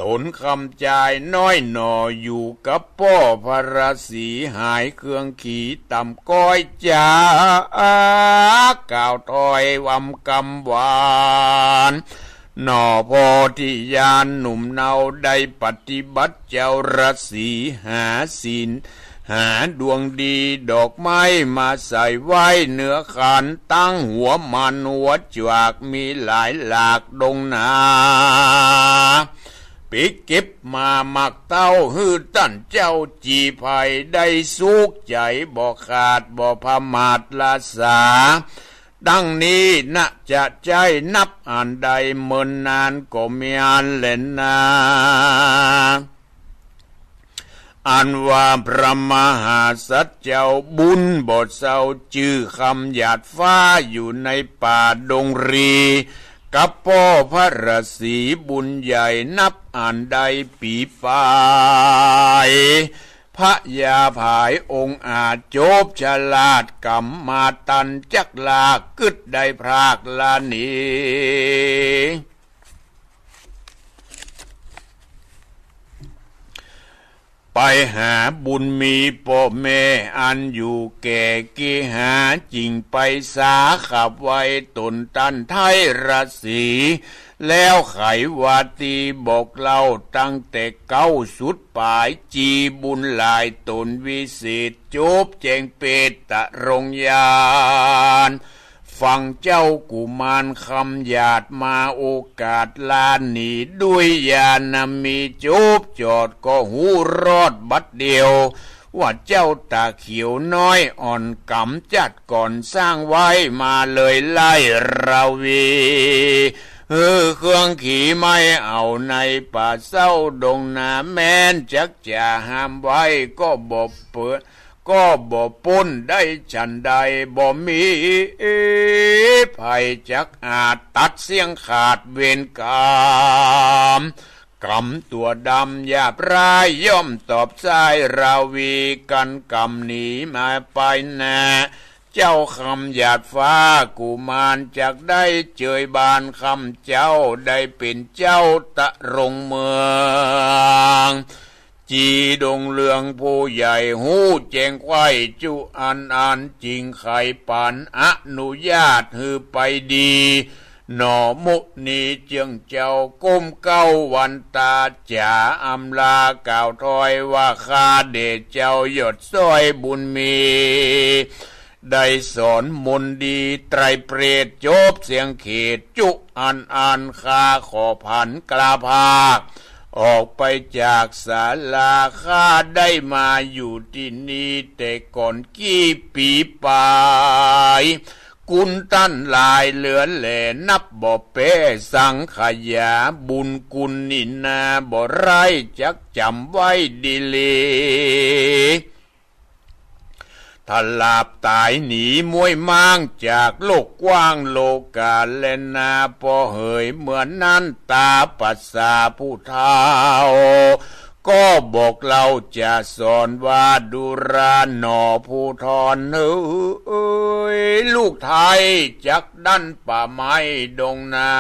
ต๋นคำจายน้อยหน่อ อยู่กับป้อพระศรี หายเครื่องขี่ต่ำก้อย จ๋ากล่าวถ้อยอำกำหวาน หน่อโพธิญาณหนุ่มเนา ได้ปฏิบัติเจ้าฤๅษีหาศีล หาดวงดีดอกไม้มาใส่ไว้เนื้อขัน ตั้งหัวมันหัวจวักมีหลายหลากดงนา ปิ๊กเก็บมาหมากเต้าหื้อต้านเจ้า จี่ใผได้สุขใจ๋ บ่ขาดบ่ผมาทละสา ดังนี้นะจะใจ๊นับอันใด เมินนานก็มีอันแลนา อันว่าพระมหาสัตว์เจ้าบุญบ่เศร้า จื้อคำหยาดฟ้าอยู่ในป่าดงรี กับป้อพระราศีบุญใหญ่ นับอันใดปี๋ป๋าย พญาผายองอาจจบฉลาด ก๋ำมาตันจักลากกึ๊ดได้พรากลาหนี ไปหาบุญมีป้อแม่อันอยู่แก่เกหา จึงไปสาขับไหว้ต๋นต้านไท้ราศี แล้วไขว่าตี้บอกเล่าตั้งแต่เก๊าสุดป๋าย จีบุญหลายต๋นวิเศษ จบแจ้งเปตตรงญาณ ฟังเจ้ากุมารคำหยาดมาโอกาสลาหนี ด้วยญาณมีจบจอดก็ฮู้รอดบัดเดียว ว่าเจ้าต๋าเขียวน้อยอ่อนก๋ำจัดก่อนสร้างไว้มาเลยไล่ราวี หื้อเครื่องขีไม้เอาในป่าเศร้าดงนา แม้นจักจะห้ามไว้ก็บ่เปิด ก็บ่ป๊นได้ฉันใด บ่มีไผจักอาจตัดเสี้ยงขาดเวรก๋รรม ก๋ำตั๋วดำหยาบร้ายย่อมตอบสายราวี กันก๋ำหนีมาไปนา เจ้าคำหยาดฟ้ากุมารจักได้เจยบาน คำเจ้าได้เป๋นเจ้าตรงเมือง จีดงเรืองผู้ใหญ่ฮู้แจ้งใคว่จุอันอัน จึงไขปานอนุญาตหื้อไปดี หนอมุนีเจื้องเจ้าก้มเก้าวันตา จ๋าอำลากล่าวถอยว่า ข้าแด่เจ้ายอดซ้อยบุญมี ได้สอนมนต์ดีไตรเปรตจบเสี้ยงเขต จุอันอันข้าขอผันกล้าพาก ออกไปจากศาลา ข้าได้มาอยู่ตี้นี่แต่ก่อนกี่ปี๋ป๋าย กุณต้านหลายเหลือแหล่นับบ่แป๊สังขยา บุญกุณนี่นาบ่ไร้จักจ๋ำไว้ดีหลี ถลาบต๋ายหนีม้วยม้างจากโลกกว้างโลก๋าแลนา ปอเหยเมื่อนั้นต๋าปัสสาผู้เฒ่า ก็บอกเล่าจะสอนว่า ดูราหนอผู้ทอนเอ๋ย ลูกไท้จักดั้นป่าไม้ดงนา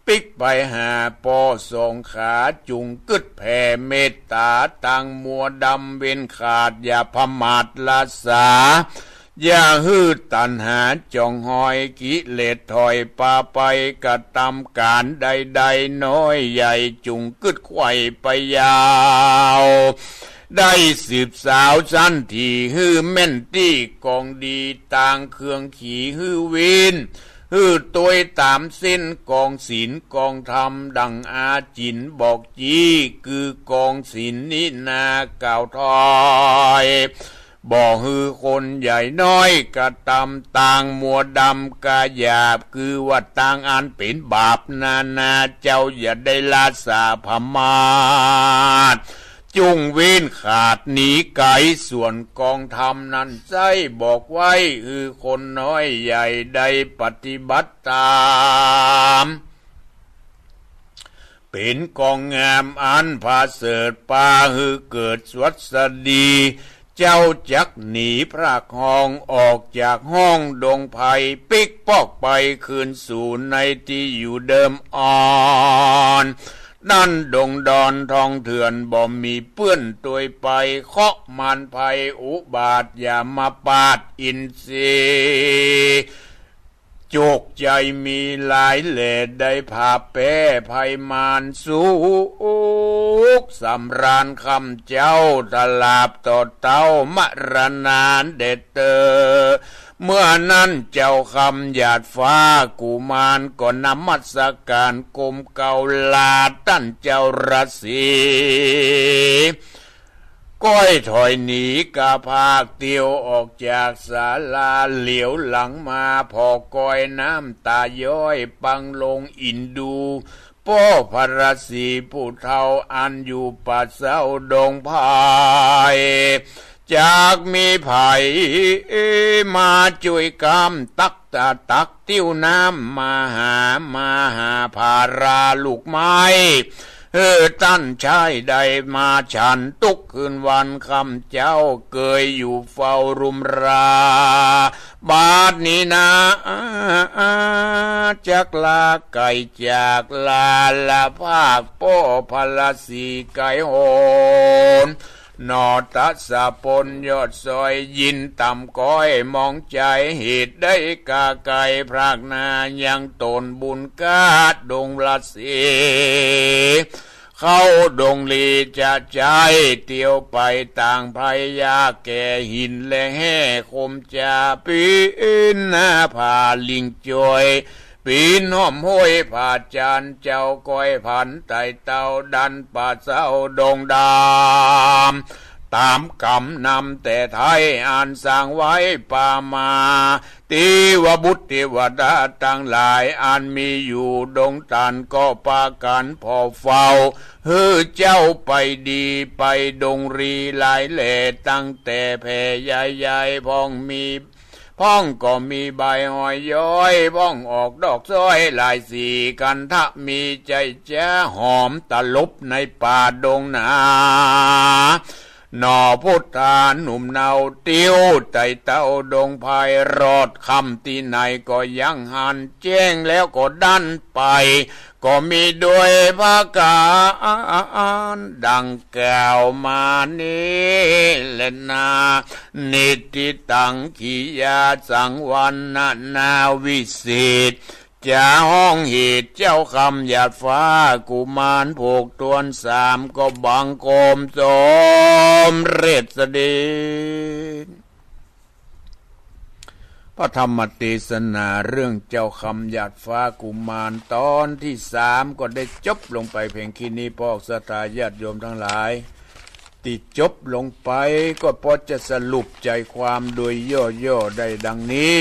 ปิ๊กไปหาป้อสองขา จุ่งกึ๊ดแผ่เมตต๋า ตางมัวดำเว้นขาดอย่าผมาทละสา อย่าหื้อตัณหาจ่องหอย กิเลสถอยปาไปกระตำก๋านใดๆ น้อยใหญ่จุ่งกึ๊ดไขว่ไปยาว ได้สืบสาวสันถีหื้อแม่นตี้กองดี ตางเครื่องขีหื้อวิน หื้อตวยต๋ามเส้นกองศีลกองธรรม ดั่งอาจิ๋นบอกจี้ คือกองศีลนี้นากล่าวถอย บ่หื้อคนใหญ่น้อยกระตำ ตางมัวดำกาหยาบ คือว่าตางอันเป๋นบาปนานา เจ้าอย่าได้ละสาผมาท จุ่งเว้นขาดหนีไก๋ ส่วนกองธรรมนั้นไส้บอกไว้ หื้อคนน้อยใหญ่ได้ปฏิบัติต๋าม เป๋นกองงามอันผะเสริฐ ปาหื้อเกิดสวัสดี เจ้าจักหนีพรากห้องออกจากห้องดงไพร ปิ๊กปอกไปคืนสู่ในตี้อยู่เดิมอ่อน นั้นดงดอนทองเถื่อนบ่มีเปื้อนตวยไป เคราะห์มารภัยอุบาทอย่ามาปาดอินทรีย์ เ จุกใจ๋มีหลายแล ได้ผาแป๊ไพมานสุขสำราญ ข้ำเจ้าตราบต่อเต้ามรณาแด่เต๊อ เมื่อนั้นเจ้าคำหยาดฟ้ากุมารก็นมัสก๋านก้มเกล้าลาต้านเจ้าราศี ก้อยถอยหนีกาพากเตียวออกจากศาลา เหลียวหลังมาผ่อก้อยน้ำต๋าย้อย ปังลงอินดู ป้อพระราศีผู้เฒ่าอันอยู่ป่าเซาดงไพร จักมีใผมาจ้วยกำตักตาตัก ติ้วน้ำมาหา มาหาผาราลูกไม้ หื้อต้านใจ๊ได้มาฉัน ตุ๊กคืนวันข้ำเจ้าเกยอยู่เฝ้ารุมรา บาดนี้นา จักลาไก๋จากลาละภาค ป้อพระราศีไก๋หน หนอตะสะปนยอดซอย ยินต่ำก้อยมองใจ๋ เหตุใดกาไก๋พรากนา ยังต๋นบุญกาดงราศี เข้าดงลีจะใจ๊เตียวไปต่างไพร ยาแก่หินและแฮ่คมจา ปีนหน้าผาลิงจ้อย ปีนห้อมห้วยผาจาน เจ้าก้อยผันไต่เต้าดันป่าเซาดงดำ ต๋ามกำนำแต่ไท้อันสั่งไว้ป่ามา เตวบุตรเตวดาตังหลายอันมีอยู่ดงตันก็ปากั๋นผ่อเฝ้า หื้อเจ้าไปดีไปดงลีหลายแล ตั้งแต่แผ่ใหญ่ๆ พ่องมี พ่องก็มีใบหอยย้อย พ่องออกดอกซ้อยหลายสี คันทะมีใจ๋จ๊าหอมตลบในป่าดงนา หน่อพุทธาหนุ่มเนาเตียวไต่เต้าดงไพร รอดค่ำตี้ไหนก็ยังหัน แจ้งแล้วก็ดันไป ก็มีโดยประก๋านดังกล่าวมานี้แลนา นิทธิตัง ขียาสังวัณณาวิเศษ จะฮ้องเหตุเจ้าคำหยาดฟ้ากุมาร ผูกตวนสามก็บังคมสมเร็จเสด็จ พระธรรมเตสนาเรื่องเจ้าคำหยาดฟ้ากุมารต๋อนตี้สามก็ได้จบลงไปเพียงแค่นี้ พวกศรัทธาญาติโยมตังหลาย ตี้จบลงไปก็ปอจะสรุปใจ๋ความโดยย่อๆ ได้ดังนี้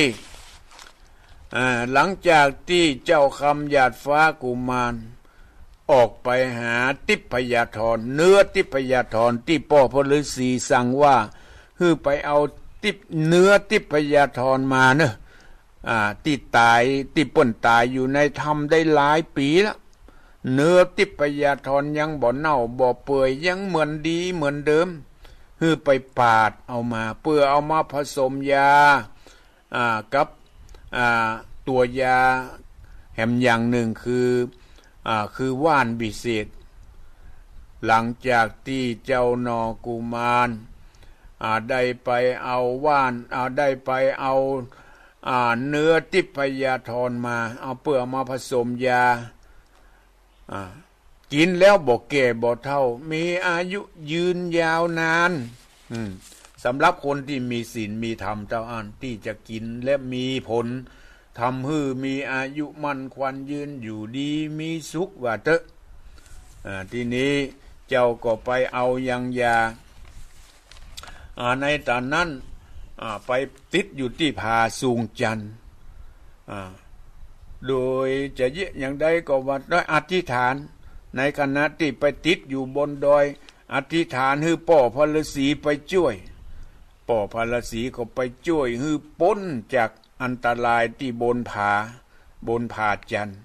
อ่า หลังจากตี้เจ้าคำหยาดฟ้ากุมาร ออกไปหาทิพยธร เนื้อทิพยธรตี้ป้อพระฤๅษีสั่งว่า หื้อไปเอาทิพ- เนื้อทิพยธรมาเน่อ อ่า ตี้ต๋าย ตี้เปิ้นต๋ายอยู่ในถ้ำได้หลายปี๋ละ เนื้อทิพยธรยังบ่เน่าบ่เปื่อย ยังเหมือนดีเหมือนเดิม หื้อไปปาดเอามา เปื้อเอามาผสมยา อ่า กับ อ่า ตั๋วยาแหมอย่างนึ่งคือ อ่า คือว่านวิเศษ หลังจากตี้เจ้าหน่อกุมาร อ่า ได้ไปเอาว่าน อ่า ได้ไปเอา อ่า เนื้อทิพยธรมา เอาเปื้อเอามาผสมยา อ่า กิ๋นแล้วบ่แก่บ่เฒ่า มีอายุยืนยาวนาน อืม สำหรับคนตี้มีศีลมีธรรมเต้าอั้น ตี้จะกิ๋นและมีผล ทำหื้อมีอายุมั่นขวัญยืน อยู่ดีมีสุขว่าเต๊อะ อ่า ตี้นี้เจ้าก็ไปเอายังยา อ่า ในต๋อนนั้น อ่า ไปติดอยู่ตี้ผาสูงจันทน์ อ่า โดยจะเยียะอย่างใดก็ว่าโดยอธิษฐาน ในขณะตี้ไปติดอยู่บนดอย อธิษฐานหื้อป้อพระฤๅษีไปจ้วย ป้อพระฤๅษีก็ไปจ้วยหื้อป๊นจากอันตรายตี้บนผา บนผาจันทน์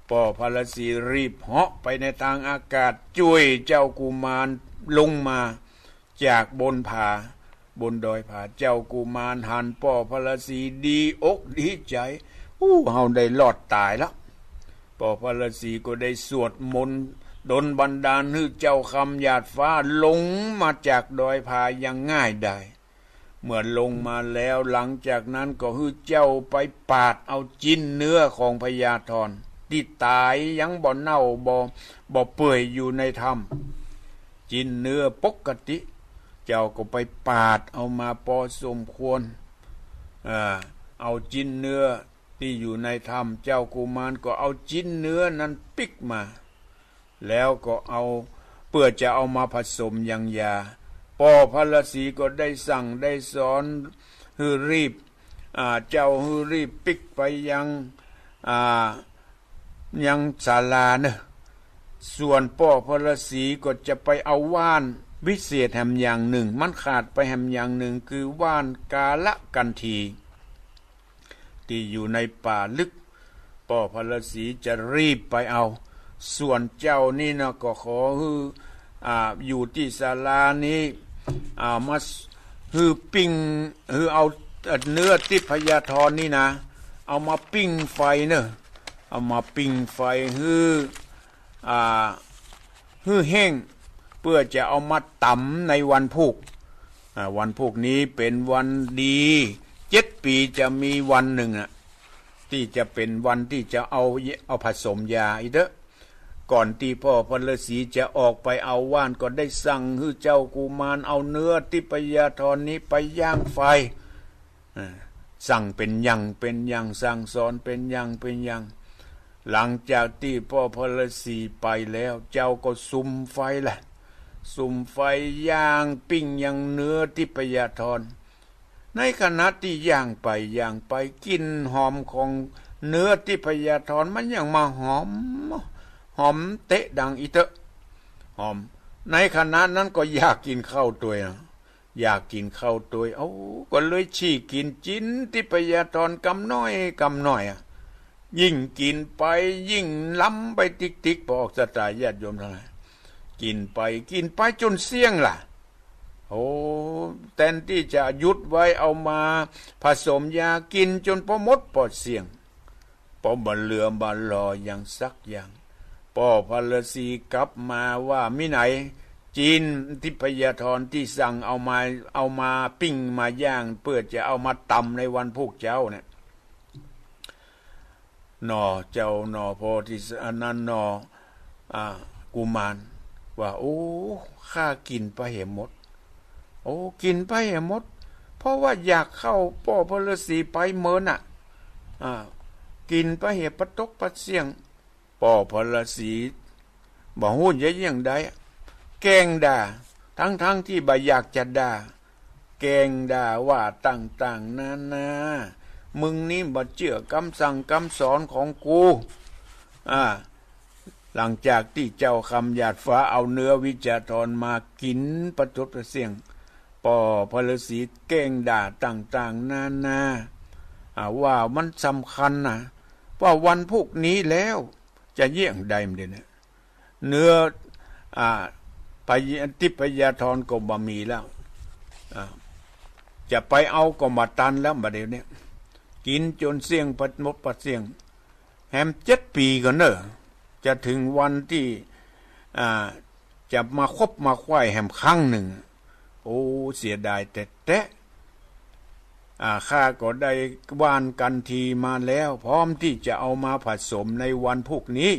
ป้อพระฤๅษีรีบเหาะไปในตางอากาศ จ้วยเจ้ากุมารลงมา จากบนผา บนดอยผา เจ้ากุมารหันป้อพระฤๅษีดีอกดีใจ๋ อู้ เฮาได้รอดต๋ายละ ป้อพระฤๅษีก็ได้สวดมนต์ดลบันดาลหื้อเจ้าคำหยาดฟ้าลงมาจากดอยผาอย่างง่ายดาย เมื่อลงมาแล้ว หลังจากนั้นก็หื้อเจ้าไปปาดเอาจิ๊นเนื้อของพญาธรตี้ต๋ายยังบ่เน่าบ่ บ่เปื่อยอยู่ในถ้ำ จิ๊นเนื้อปกติ เจ้าก็ไปปาดเอามาปอสมควร เอ่อ เอาจิ๊นเนื้อตี้อยู่ในถ้ำ เจ้ากุมารก็เอาจิ๊นเนื้อนั้นปิ๊กมา แล้วก็เอา เปื้อจะเอามาผสมยังยา ป้อพระฤๅษีก็ได้สั่งได้สอนหื้อรีบ อ่า เจ้าหื้อรีบปิ๊กไปยัง อ่า ยังศาลาเน่อ ส่วนป้อพระฤๅษีก็จะไปเอาว่านวิเศษแหมอย่างนึ่ง มันขาดไปแหมอย่างนึ่ง คือว่านกาลกัณฑี ตี้อยู่ในป่าลึก ป้อพระฤๅษีจะรีบไปเอา ส่วนเจ้านี่นะ ก็ขอหื้อ อ่า อยู่ตี้ศาลานี้ อ่า มาหื้อปิ้ง หื้อเอา เอ่อ เนื้อทิพยธรนี่นะ เอามาปิ้งไฟเน่อ เอามาปิ้งไฟหื้อ อ่า หื้อแห้ง เปื้อจะเอามาต๋ำในวันพูก อ่า วันพูกนี้เป๋นวันดี เจ็ดปี๋จะมีวันนึ่งอะ ตี้จะเป๋นวันตี้จะเอา เอาผสมยาอีกเต๊อะ ก่อนตี้ป้อพระฤๅษีจะออกไปเอาว่าน ก็ได้สั่งหื้อเจ้ากุมารเอาเนื้อทิพยธรนี้ไปย่างไฟ อ่า สั่งเป๋นอย่างเป๋นอย่าง สั่งสอนเป๋นอย่างเป๋นอย่าง หลังจากตี้ป้อพระฤๅษีไปแล้ว เจ้าก็สุมไฟแหละ สุมไฟย่างปิ้งยังเนื้อทิพยธร ในขณะตี้ย่างไปย่างไป กลิ่นหอมของเนื้อทิพยธรมันยังมาหอม หอมเต๊ะดังอีกเต๊อะ หอม ในขณะนั้นก็อยากกิ๋นข้าวตวยนะ อยากกิ๋นข้าวตวย เอ้า ก็เลยฉีกกิ๋นจิ๊นทิพยธรกำน้อยกำน้อยอะ ยิ่งกิ๋นไปยิ่งล้ำไปติ๊กๆ ป้อศรัทธาญาติโยมตังหลาย กิ๋นไปกิ๋นไปจ๋นเสี้ยงล่ะ โอ้ แตนตี้จะหยุดไว้ เอามาผสมยากิ๋นจ๋นป้อหมดป้อเสี้ยง ป้อบ่เหลือบ่หล่อหยังสักอย่าง ป้อพระฤๅษีกลับมาว่า มีไหน จิ๊นทิพยธรตี้สั่งเอามา เอามาปิ้งมาย่าง เปื้อจะเอามาต๋ำในวันพูกเจ๊าเนี่ย หนอเจ้าหนอ โพธิสัตว์ อันนั้นหนอ อ่า กุมาร ว่า โอ้ ข้ากิ๋นไปเหียหมด โอ้ กิ๋นไปเหียหมด เพราะว่าอยากเข้าป้อพระฤๅษีไปเมินน่ะ อ่า กิ๋นไปเหียปะตกปะเสี้ยง ป้อพระฤๅษีบ่ฮู้จะเยียะใด แกล้งด่า ทั้งๆ ตี้บ่อยากจะด่า แกล้งด่าว่าต่างๆ นานา มึงนี้บ่เจื้อกำสั่งกำสอนของกู อ่า หลังจากตี้เจ้าคำหยาดฟ้าเอาเนื้อทิพยธรมากิ๋นปะตกปะเสี้ยง ป้อพระฤๅษีแกล้งด่าต่างๆ นานา อ่า ว่ามันสำคัญนะ ว่าวันพูกนี้แล้ว จะเยียะใดมันเดี๋ยวนี้ เนื้อ อ่า พย- ทิพยธรก็บ่มีแล้ว อ่า จะไปเอาก็บ่ตันแล้วบ่าเดี๋ยวนี้ กิ๋นจ๋นเสี้ยงปะหมดปะเสี้ยง แหมเจ็ดปี๋ก่อนเน่อ จะเถิงวันตี้ อ่า จะมาคบมาใคว่แหมครั้งนึ่ง โอ้ เสียดายแต๊ๆ อ่า ข้าก็ได้ว่านกัณฑีมาแล้ว พร้อมตี้จะเอามาผสมในวันพูกนี้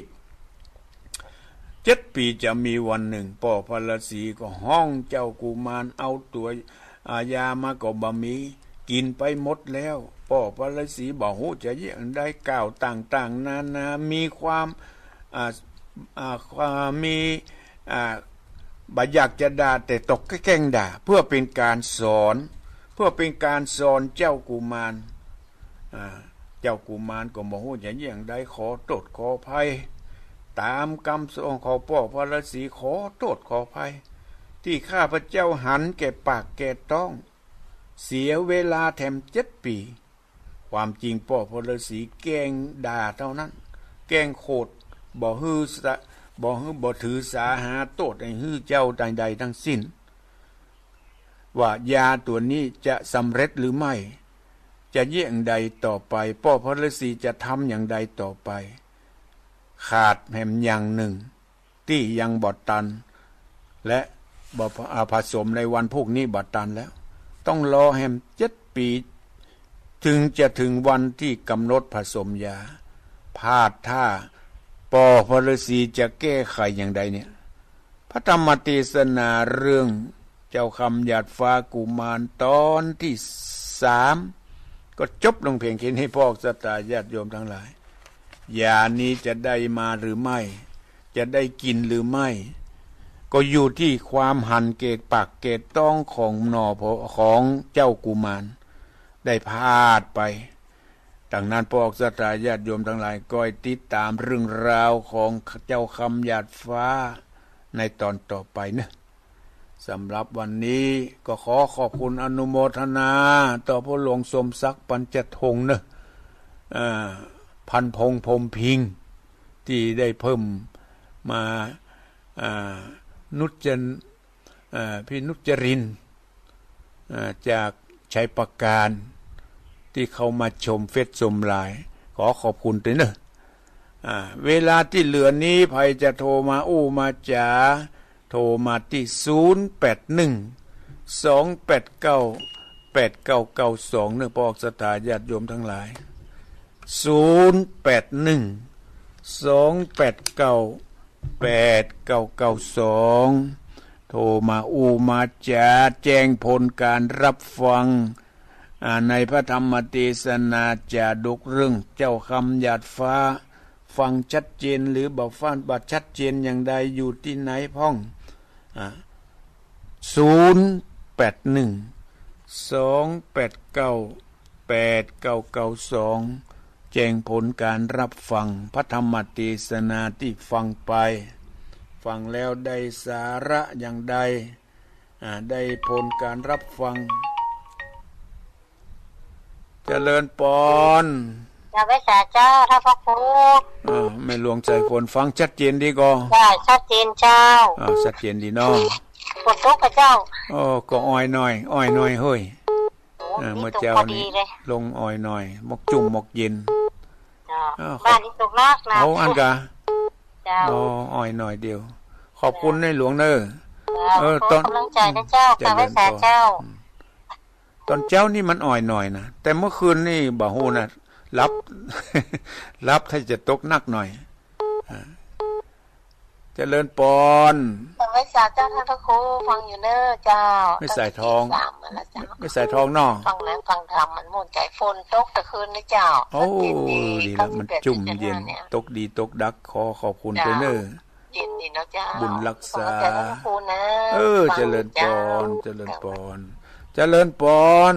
เจ็ดปี๋จะมีวันนึ่ง ป้อพระฤๅษีก็ฮ้องเจ้ากุมาร เอาตั๋ว อ่า ยามาก็บ่มี กิ๋นไปหมดแล้ว ป้อพระฤๅษีบ่ฮู้จะเยียะใด กล่าวต่างๆ นานา มีความ อ่า อ่า ความมี อ่า บ่อยากจะด่า แต่ตกแกล้งด่า เพื่อเป๋นก๋านสอน เพื่อเป๋นก๋านสอนเจ้ากุมาร อ่า เจ้ากุมารก็บ่ฮู้จะเยียะใด ขอโต้ษขออภัย ต๋ามกำสอนของป้อพระฤๅษี ขอโต้ษขออภัย ตี้ข้าพเจ้าหันแก่ปากแก่ต๊อง เสียเวลาแถมเจ็ดปี๋ ความจริงป้อพระฤๅษีแกล้งด่าเต้านั้น แกล้งโขด บ่หื้อสา- บ่หื้อ- บ่ถือสาหาโต้ษหื้อเจ้าใดๆ ทั้งสิ้น ว่ายาตั๋วนี้จะสำเร็จหรือไม่ จะเยียะใดต่อไป ป้อพระฤๅษีจะทำอย่างใดต่อไป ขาดแหมอย่างนึ่ง ตี้ยังบ่ตัน และบ่ อ่า ผสมในวันพูกนี้บ่ตันแล้ว ต้องรอแหมเจ็ดปี๋ เถิงจะเถิงวันตี้ก๋ำหนดผสมยา พลาดท่า ปอพระฤๅษีจะแก้ไขอย่างใดเนี่ย พระธรรมเตสนาเรื่องเจ้าคำหยาดฟ้ากุมารตอนตี้สาม ก็จบลงเพียงแค่นี้ พ่อศรัทธาญาติโยมตังหลาย ยานี้จะได้มาหรือไม่ จะได้กิ๋นหรือไม่ ก็อยู่ตี้ความหันแก่ปากแก่ต๊องของหน่อพอ ของเจ้ากุมาร ได้พลาดไป ดังนั้น พ่อศรัทธาญาติโยมตังหลาย ก็ให้ติดต๋ามเรื่องราวของเจ้าคำหยาดฟ้าในตอนต่อไปเนาะ สำหรับวันนี้ก็ขอขอบคุณอนุโมทนาต่อพ่อหลวงสมศักดิ์ ปัญจทงเนาะ อ่า พันพงษ์ พรหมพิงค์ ตี้ได้เพิ่มมา อ่า นุจจ เอ่อ พี่นุจจรินทร์ เอ่อ จากชัยปราการ ตี้เข้ามาชมเฟซชมไลน์ ขอขอบคุณตวยเนาะ อ่า เวลาตี้เหลือนี้ ใผจะโทรมาอู้มาจ๋า โทรมาตี้ ศูนย์แปดหนึ่ง สองแปดเก้า แปดเก้าเก้าสอง เนาะ พ่อศรัทธาญาติโยมตังหลาย ศูนย์แปดหนึ่ง สองแปดเก้า แปดเก้าเก้าสอง โทรมาอู้มาจ๋า แจ้งผลก๋านฮับฟัง อ่า ในพระธรรมเตสนาจาดกเรื่องเจ้าคำหยาดฟ้า ฟังชัดเจนหรือบ่ฟัง บ่ชัดเจนอย่างใด อยู่ตี้ไหนพ่อง อ่า ศูนย์แปดหนึ่ง สองแปดเก้า แปดเก้าเก้าสอง แจ้งผลก๋านฮับฟังพระธรรมเตสนาตี้ฟังไป ฟังแล้วได้สาระอย่างใด อ่า ได้ผลก๋านฮับฟัง เจริญปอน เจ้า ไหว้สาเจ้า ต้านพระครู อ่า แม่หลวงสายฝน ฟังชัดเจนดีก่อ ได้ ชัดเจนเจ้า อ่า ชัดเจนดีเนาะ ฝนตกก่อเจ้า โอ้ ก็อ่อยหน่อย อ่อยหน่อยเฮ้ย โอ้ เออ มี เมื่อเจ๊านี้ ตกพอดีเลย ลงอ่อยหน่อย หมอกจุ่มหมอกเย็น เจ้า อ้าว บ้านนี้ตกหนักนะ เอาอั้นก่อ เจ้า อ๋อ อ่อยหน่อยเดียว ขอบคุณในหลวงเนอะ เจ้า เออ ขอ ตอน ก๋ำลังใจ๋นะเจ้า เจริญปอน ค่ะ ไหว้สาเจ้า อืม ตอนเจ๊านี่มันอ่อยหน่อยนะ แต่เมื่อคืนนี่บ่ฮู้นะ หลับ หลับถ้าจะตกหนักหน่อย อ่า เจริญปอน ไหว้สาเจ้า ต้านพระครู ฟังอยู่เน้อเจ้า แม่สายทอง ตั้งแต่ตีสามมาแล้วเจ้า แม่สายทองเนาะ ฟังแล้วฟังธรรมมันม่วนใจ๋ ฝนตกแต่คืนนี้เจ้า โอ้ ชัดเจนดี ดีแล้ว เก้าสิบแปดจุดห้า มันจุ่มเย็น เนี่ย ตกดีตกดัก ขอขอบคุณ เจ้า ตวยเน้อ เย็นดีเนาะเจ้า บุญรักษา ขอบคุณเจ้าพระครูนะ เออ ฟัง เจริญปอน เจ้า เจริญปอน เจริญปอน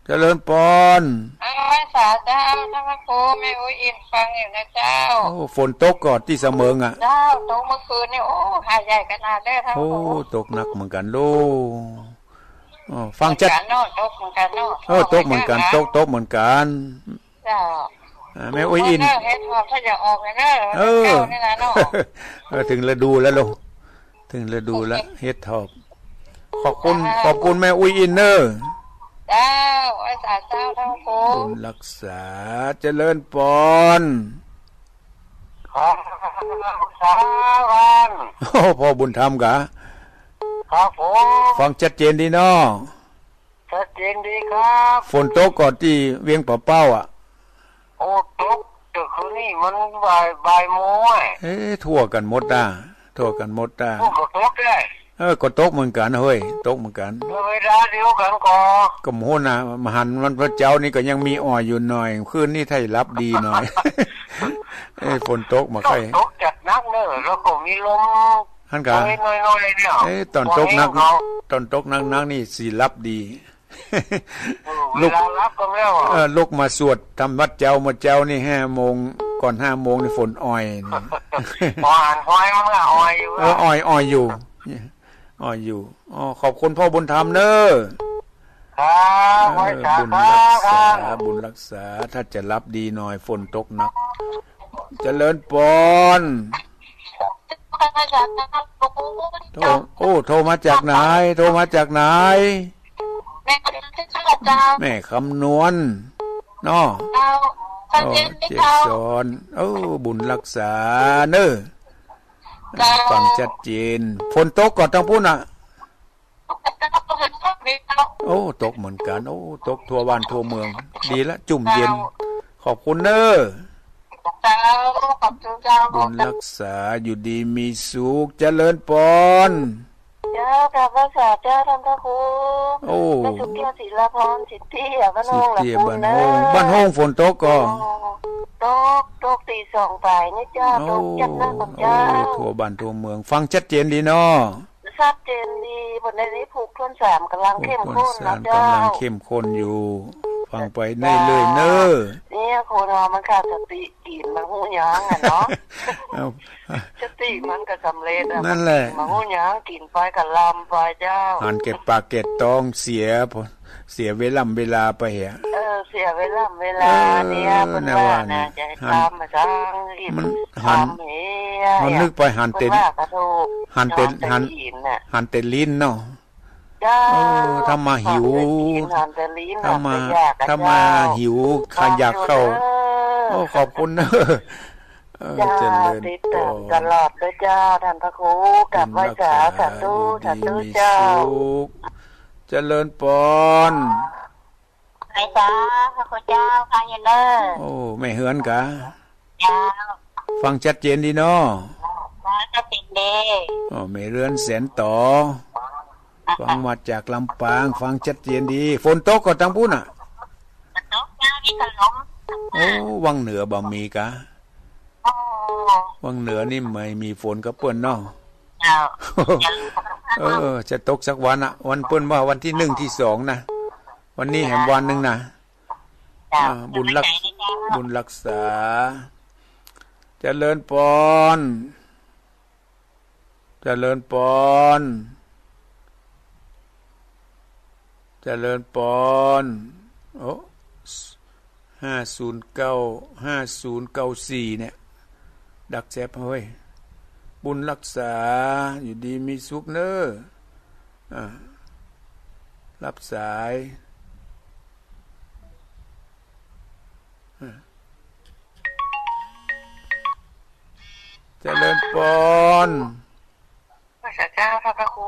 เจริญปอน เออ ไหว้สาเจ้า ต้านพระครู แม่อุ๊ยอินฟังอยู่นะเจ้า โอ้ ฝนตกก่อตี้สะเมิงอะ เจ้า ตกเมื่อคืนนี่ โอ้ หาดใหญ่ขนาดเลย ต้านพระครู โอ้ ตกหนักเหมือนกั๋นลูก อ๋อ ฟังชัด เหมือนกั๋นเนาะ ตกเหมือนกั๋นเนาะ เออ ตกเหมือนกั๋น ตก ตกเหมือนกั๋น เจ้า อ่า แม่อุ๊ยอิน เฮ็ดหอมถ้าอยากออกเลยเนอะ เออ เจ้านี่นะเนาะ เออ เถิงฤดูแล้วลูก เถิงฤดูแล้ว เห็ดถอบ ขอบคุณ เจ้า ขอบคุณแม่อุ๊ยอินเนอะ เจ้า ไหว้สาเจ้า ต้านพระครู บุญรักษา เจริญปอน ครับ สาวัน โอ้ พ่อบุญธรรมกะ ครับผม ฟังชัดเจนดีเนาะ ชัดเจนดีครับ ฝนตกก่อตี้เวียงป่าเป้าอะ โอ้ ตก แต่คืนนี้มันบ่าย บ่ายโมงอะ เอ๊ะ ทั่วกั๋นหมดอะ ทั่วกั๋นหมดอะ โอ้ ก็ตกได้ เออ ก็ตกเหมือนกั๋นเฮ้ย ตกเหมือนกั๋น เวลาเดียวกั๋นก่อ ก็บ่ฮู้นะ บ่หัน วันพระเจ้านี่ก็ยังมีอ่อยอยู่หน่อย คืนนี้ถ้าหลับดีหน่อย เอ้ย ฝนตกมาใค่ ตกจัดหนักเนอะ แล้วก็มีลม หั้นกะ น้อยๆ เนี่ย เอ้ย ต๋อนตกหนัก ต๋อนตกหนักๆ นี่สิหลับดี เออ ลุก เวลาหลับก็แล้วอะ เออ ลุกมาสวดธรรมวัตรเจ๊า เมื่อเจ๊านี่ห้าโมง ก่อนห้าโมงนี่ฝนอ่อยนี่ อ่อย อ่อย มันก็อ่อยอยู่ เออ อ่อย อ่อยอยู่ อ่อยอยู่ อ๋อ ขอบคุณพ่อบุญธรรมเนอะ ครับ เออ ไหว้สา บุญรักษา ครับ บุญรักษา ถ้าจะหลับดีหน่อย ฝนตกหนัก เจริญปอน โทร โอ้ โทรมาจากไหน โทรมาจากไหน แม่คำนวณเจ้า แม่คำนวณ เนาะ เจ้า โอ้ เจ้า เจสอน โอ้ บุญรักษาเนอะ เจ้า ฟังชัดเจน ฝนตกก่อตางปู้นน่ะ เจ้า มีเจ้า โอ้ ตกเหมือนกั๋น โอ้ ตกทั่วบ้านทั่วเมือง ดีละ จุ่มเย็น เจ้า ขอบคุณเน้อ เจ้า ขอบคุณเจ้า บุญรักษา อยู่ดีมีสุข เจริญปอน เจ้า กราบไหว้สาเจ้าต้านพระครู โอ้ แม่สุขแก้ว ศิลาภรณ์ สิทธิอะ บ้านโฮง สิทธิอะ ละคุณ บ้านโฮง เน้อ บ้านโฮงฝนตกก่อ ตก ตกตีสองไปนี่เจ้า โอ้ ตกจัดนักก่อเจ้า โอ้ ทั่วบ้านทั่วเมือง ฟังชัดเจนดีเนาะ ชัดเจนดี บ่ได้ได้ผูกท่อนสาม ก๋ำลังเข้มข้นนะเจ้า ผูกท่อนสาม ก๋ำลังเข้มข้นอยู่ ฟังไปเรื่อยๆ เน้อ เนี่ย คนเฮามันขาดสติ กิ๋นบ่ฮู้หยังอะเนาะ เอา สติมันก็สำเร็จอะ นั่นแหละ บ่ฮู้หยัง กิ๋นไปก็ลำไปเจ้า หันแก่ปากแก่ต๊อง เสีย เสียเวล่ำเวลาไปอะ เออ เสียเวล่ำเวลา เออ เนี่ย เปิ้น นะ ว่า ว่า นะ นี่ จะให้ หัน ตามมาสร้างอีก มันหัน ตามเหีย เฮานึกไปหันแต่ เปิ้นว่าก็ถูก หันแต่ เนาะ หัน แต่กิ๋นน่ะ หันแต่ลิ้นเนาะ เจ้า เออ ถ้ามาหิว หันแต่กิ๋น หันแต่ลิ้น ถ้ามา หันแต่อยากอะ ถ้ามา เจ้า หิว ขยักเข้า เจ้า โอ้ ขอบคุณเน้อ เออ เจ้า เจริญ ติดตาม ปอน ตลอดเลยเจ้า ต้านพระครู กราบไหว้สา บุญรักษา สาธุ อยู่ดี สาธุ มี เจ้า สุข เจริญปอน ไหว้สา พระครูเจ้า ฟังอยู่เน้อ โอ้ แม่เฮือนกา เจ้า ฟังชัดเจนดีเนาะ ฟังชัดเจนดี โอ้ แม่เฮือนแสนต่อ ฟังมาจากลำปาง ฟังชัดเจนดี ฝนตกก่อตางปู๊นน่ะ ตกเจ้า มีแต่ลม โอ้ วังเหนือบ่มีกา โอ้ วังเหนือนี่ไม่มีฝนกับเปิ้นเนาะ เจ้า เออ จะตกสักวันอะ วันเปิ้นว่าวันตี้นึ่งตี้สองนะ วันนี้แหมวันนึ่งนะ เจ้า อ่า บุญรัก บุญรักษา เจริญปอน เจริญปอน เจริญปอน โอ้ ห้าศูนย์เก้า ห้าศูนย์เก้าสี่ เนี่ย ดักแจ๊บเฮ้ย บุญรักษา อยู่ดีมีสุขเน้อ อ่า รับสาย อ่า เจริญปอน พระเจ้า พระครู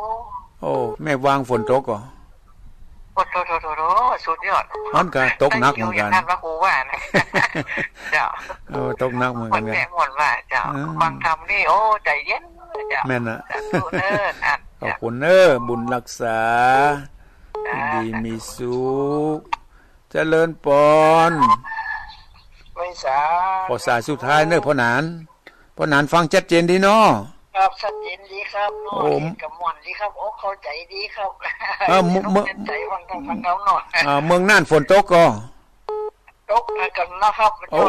โอ้ แม่วางฝนตกก่อ โอ้โถ โถ โถ โถ สุดยอด มันก็ตกหนักเหมือนกั๋น ได้ยินอย่างนั้น พระครูว่านะ เจ้า เออ ตกหนักเหมือนกั๋น ม่วนแท้ม่วนว่า เจ้า อืม ฟังธรรมนี่ โอ้ ใจ๋เย็น เจ้า แม่นนะ สาธุเน้อ อ่ะ ขอบคุณเน้อ บุญรักษา สาธุ ดีมีสุข เจริญปอน ไหว้สา ขอสายสุดท้ายเน้อ พ่อหนาน พ่อหนานฟังชัดเจนดีเนาะ ครับ ชัดเจนดีครับ โอ้ เห็นก็ม่วนดีครับ โอ้ เข้าใจ๋ดีครับ เออ เมือง เมือง เข้าใจ๋ฟังธรรมฟังธรรมเนาะ อ่า เมืองน่านฝนตกก่อ ตกเหมือนกั๋นนะครับ โอ้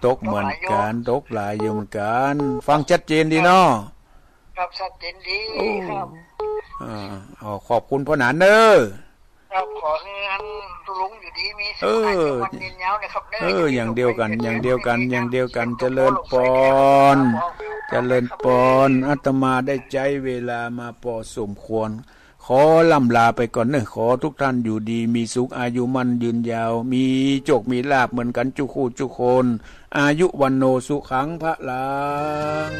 ตกเหมือนกั๋น ตกหลายอยู่ ตกหลายอยู่เหมือนกั๋น ฟังชัดเจนดีเนาะ ครับ ชัดเจนดี โอ้ ครับ อ่า อ๋อ ขอบคุณพ่อหนานเน้อ ครับ ขอหื้ออันลุงอยู่ดีมีสุข เออ อายุมั่นยืนยาวนะครับเน้อ เออ อย่างเดียวกั๋น อย่างเดียวกั๋น อย่างเดียวกั๋น เจริญปอน เจริญปอน อาตมาได้ใจ๊เวลามาพอสมควร ขอล่ำลาไปก่อนเน้อ ขอทุกท่านอยู่ดีมีสุข อายุมั่นยืนยาว มีโชคมีลาภเหมือนกั๋นจุคู่จุคน อายุวัณโณสุขังพลัง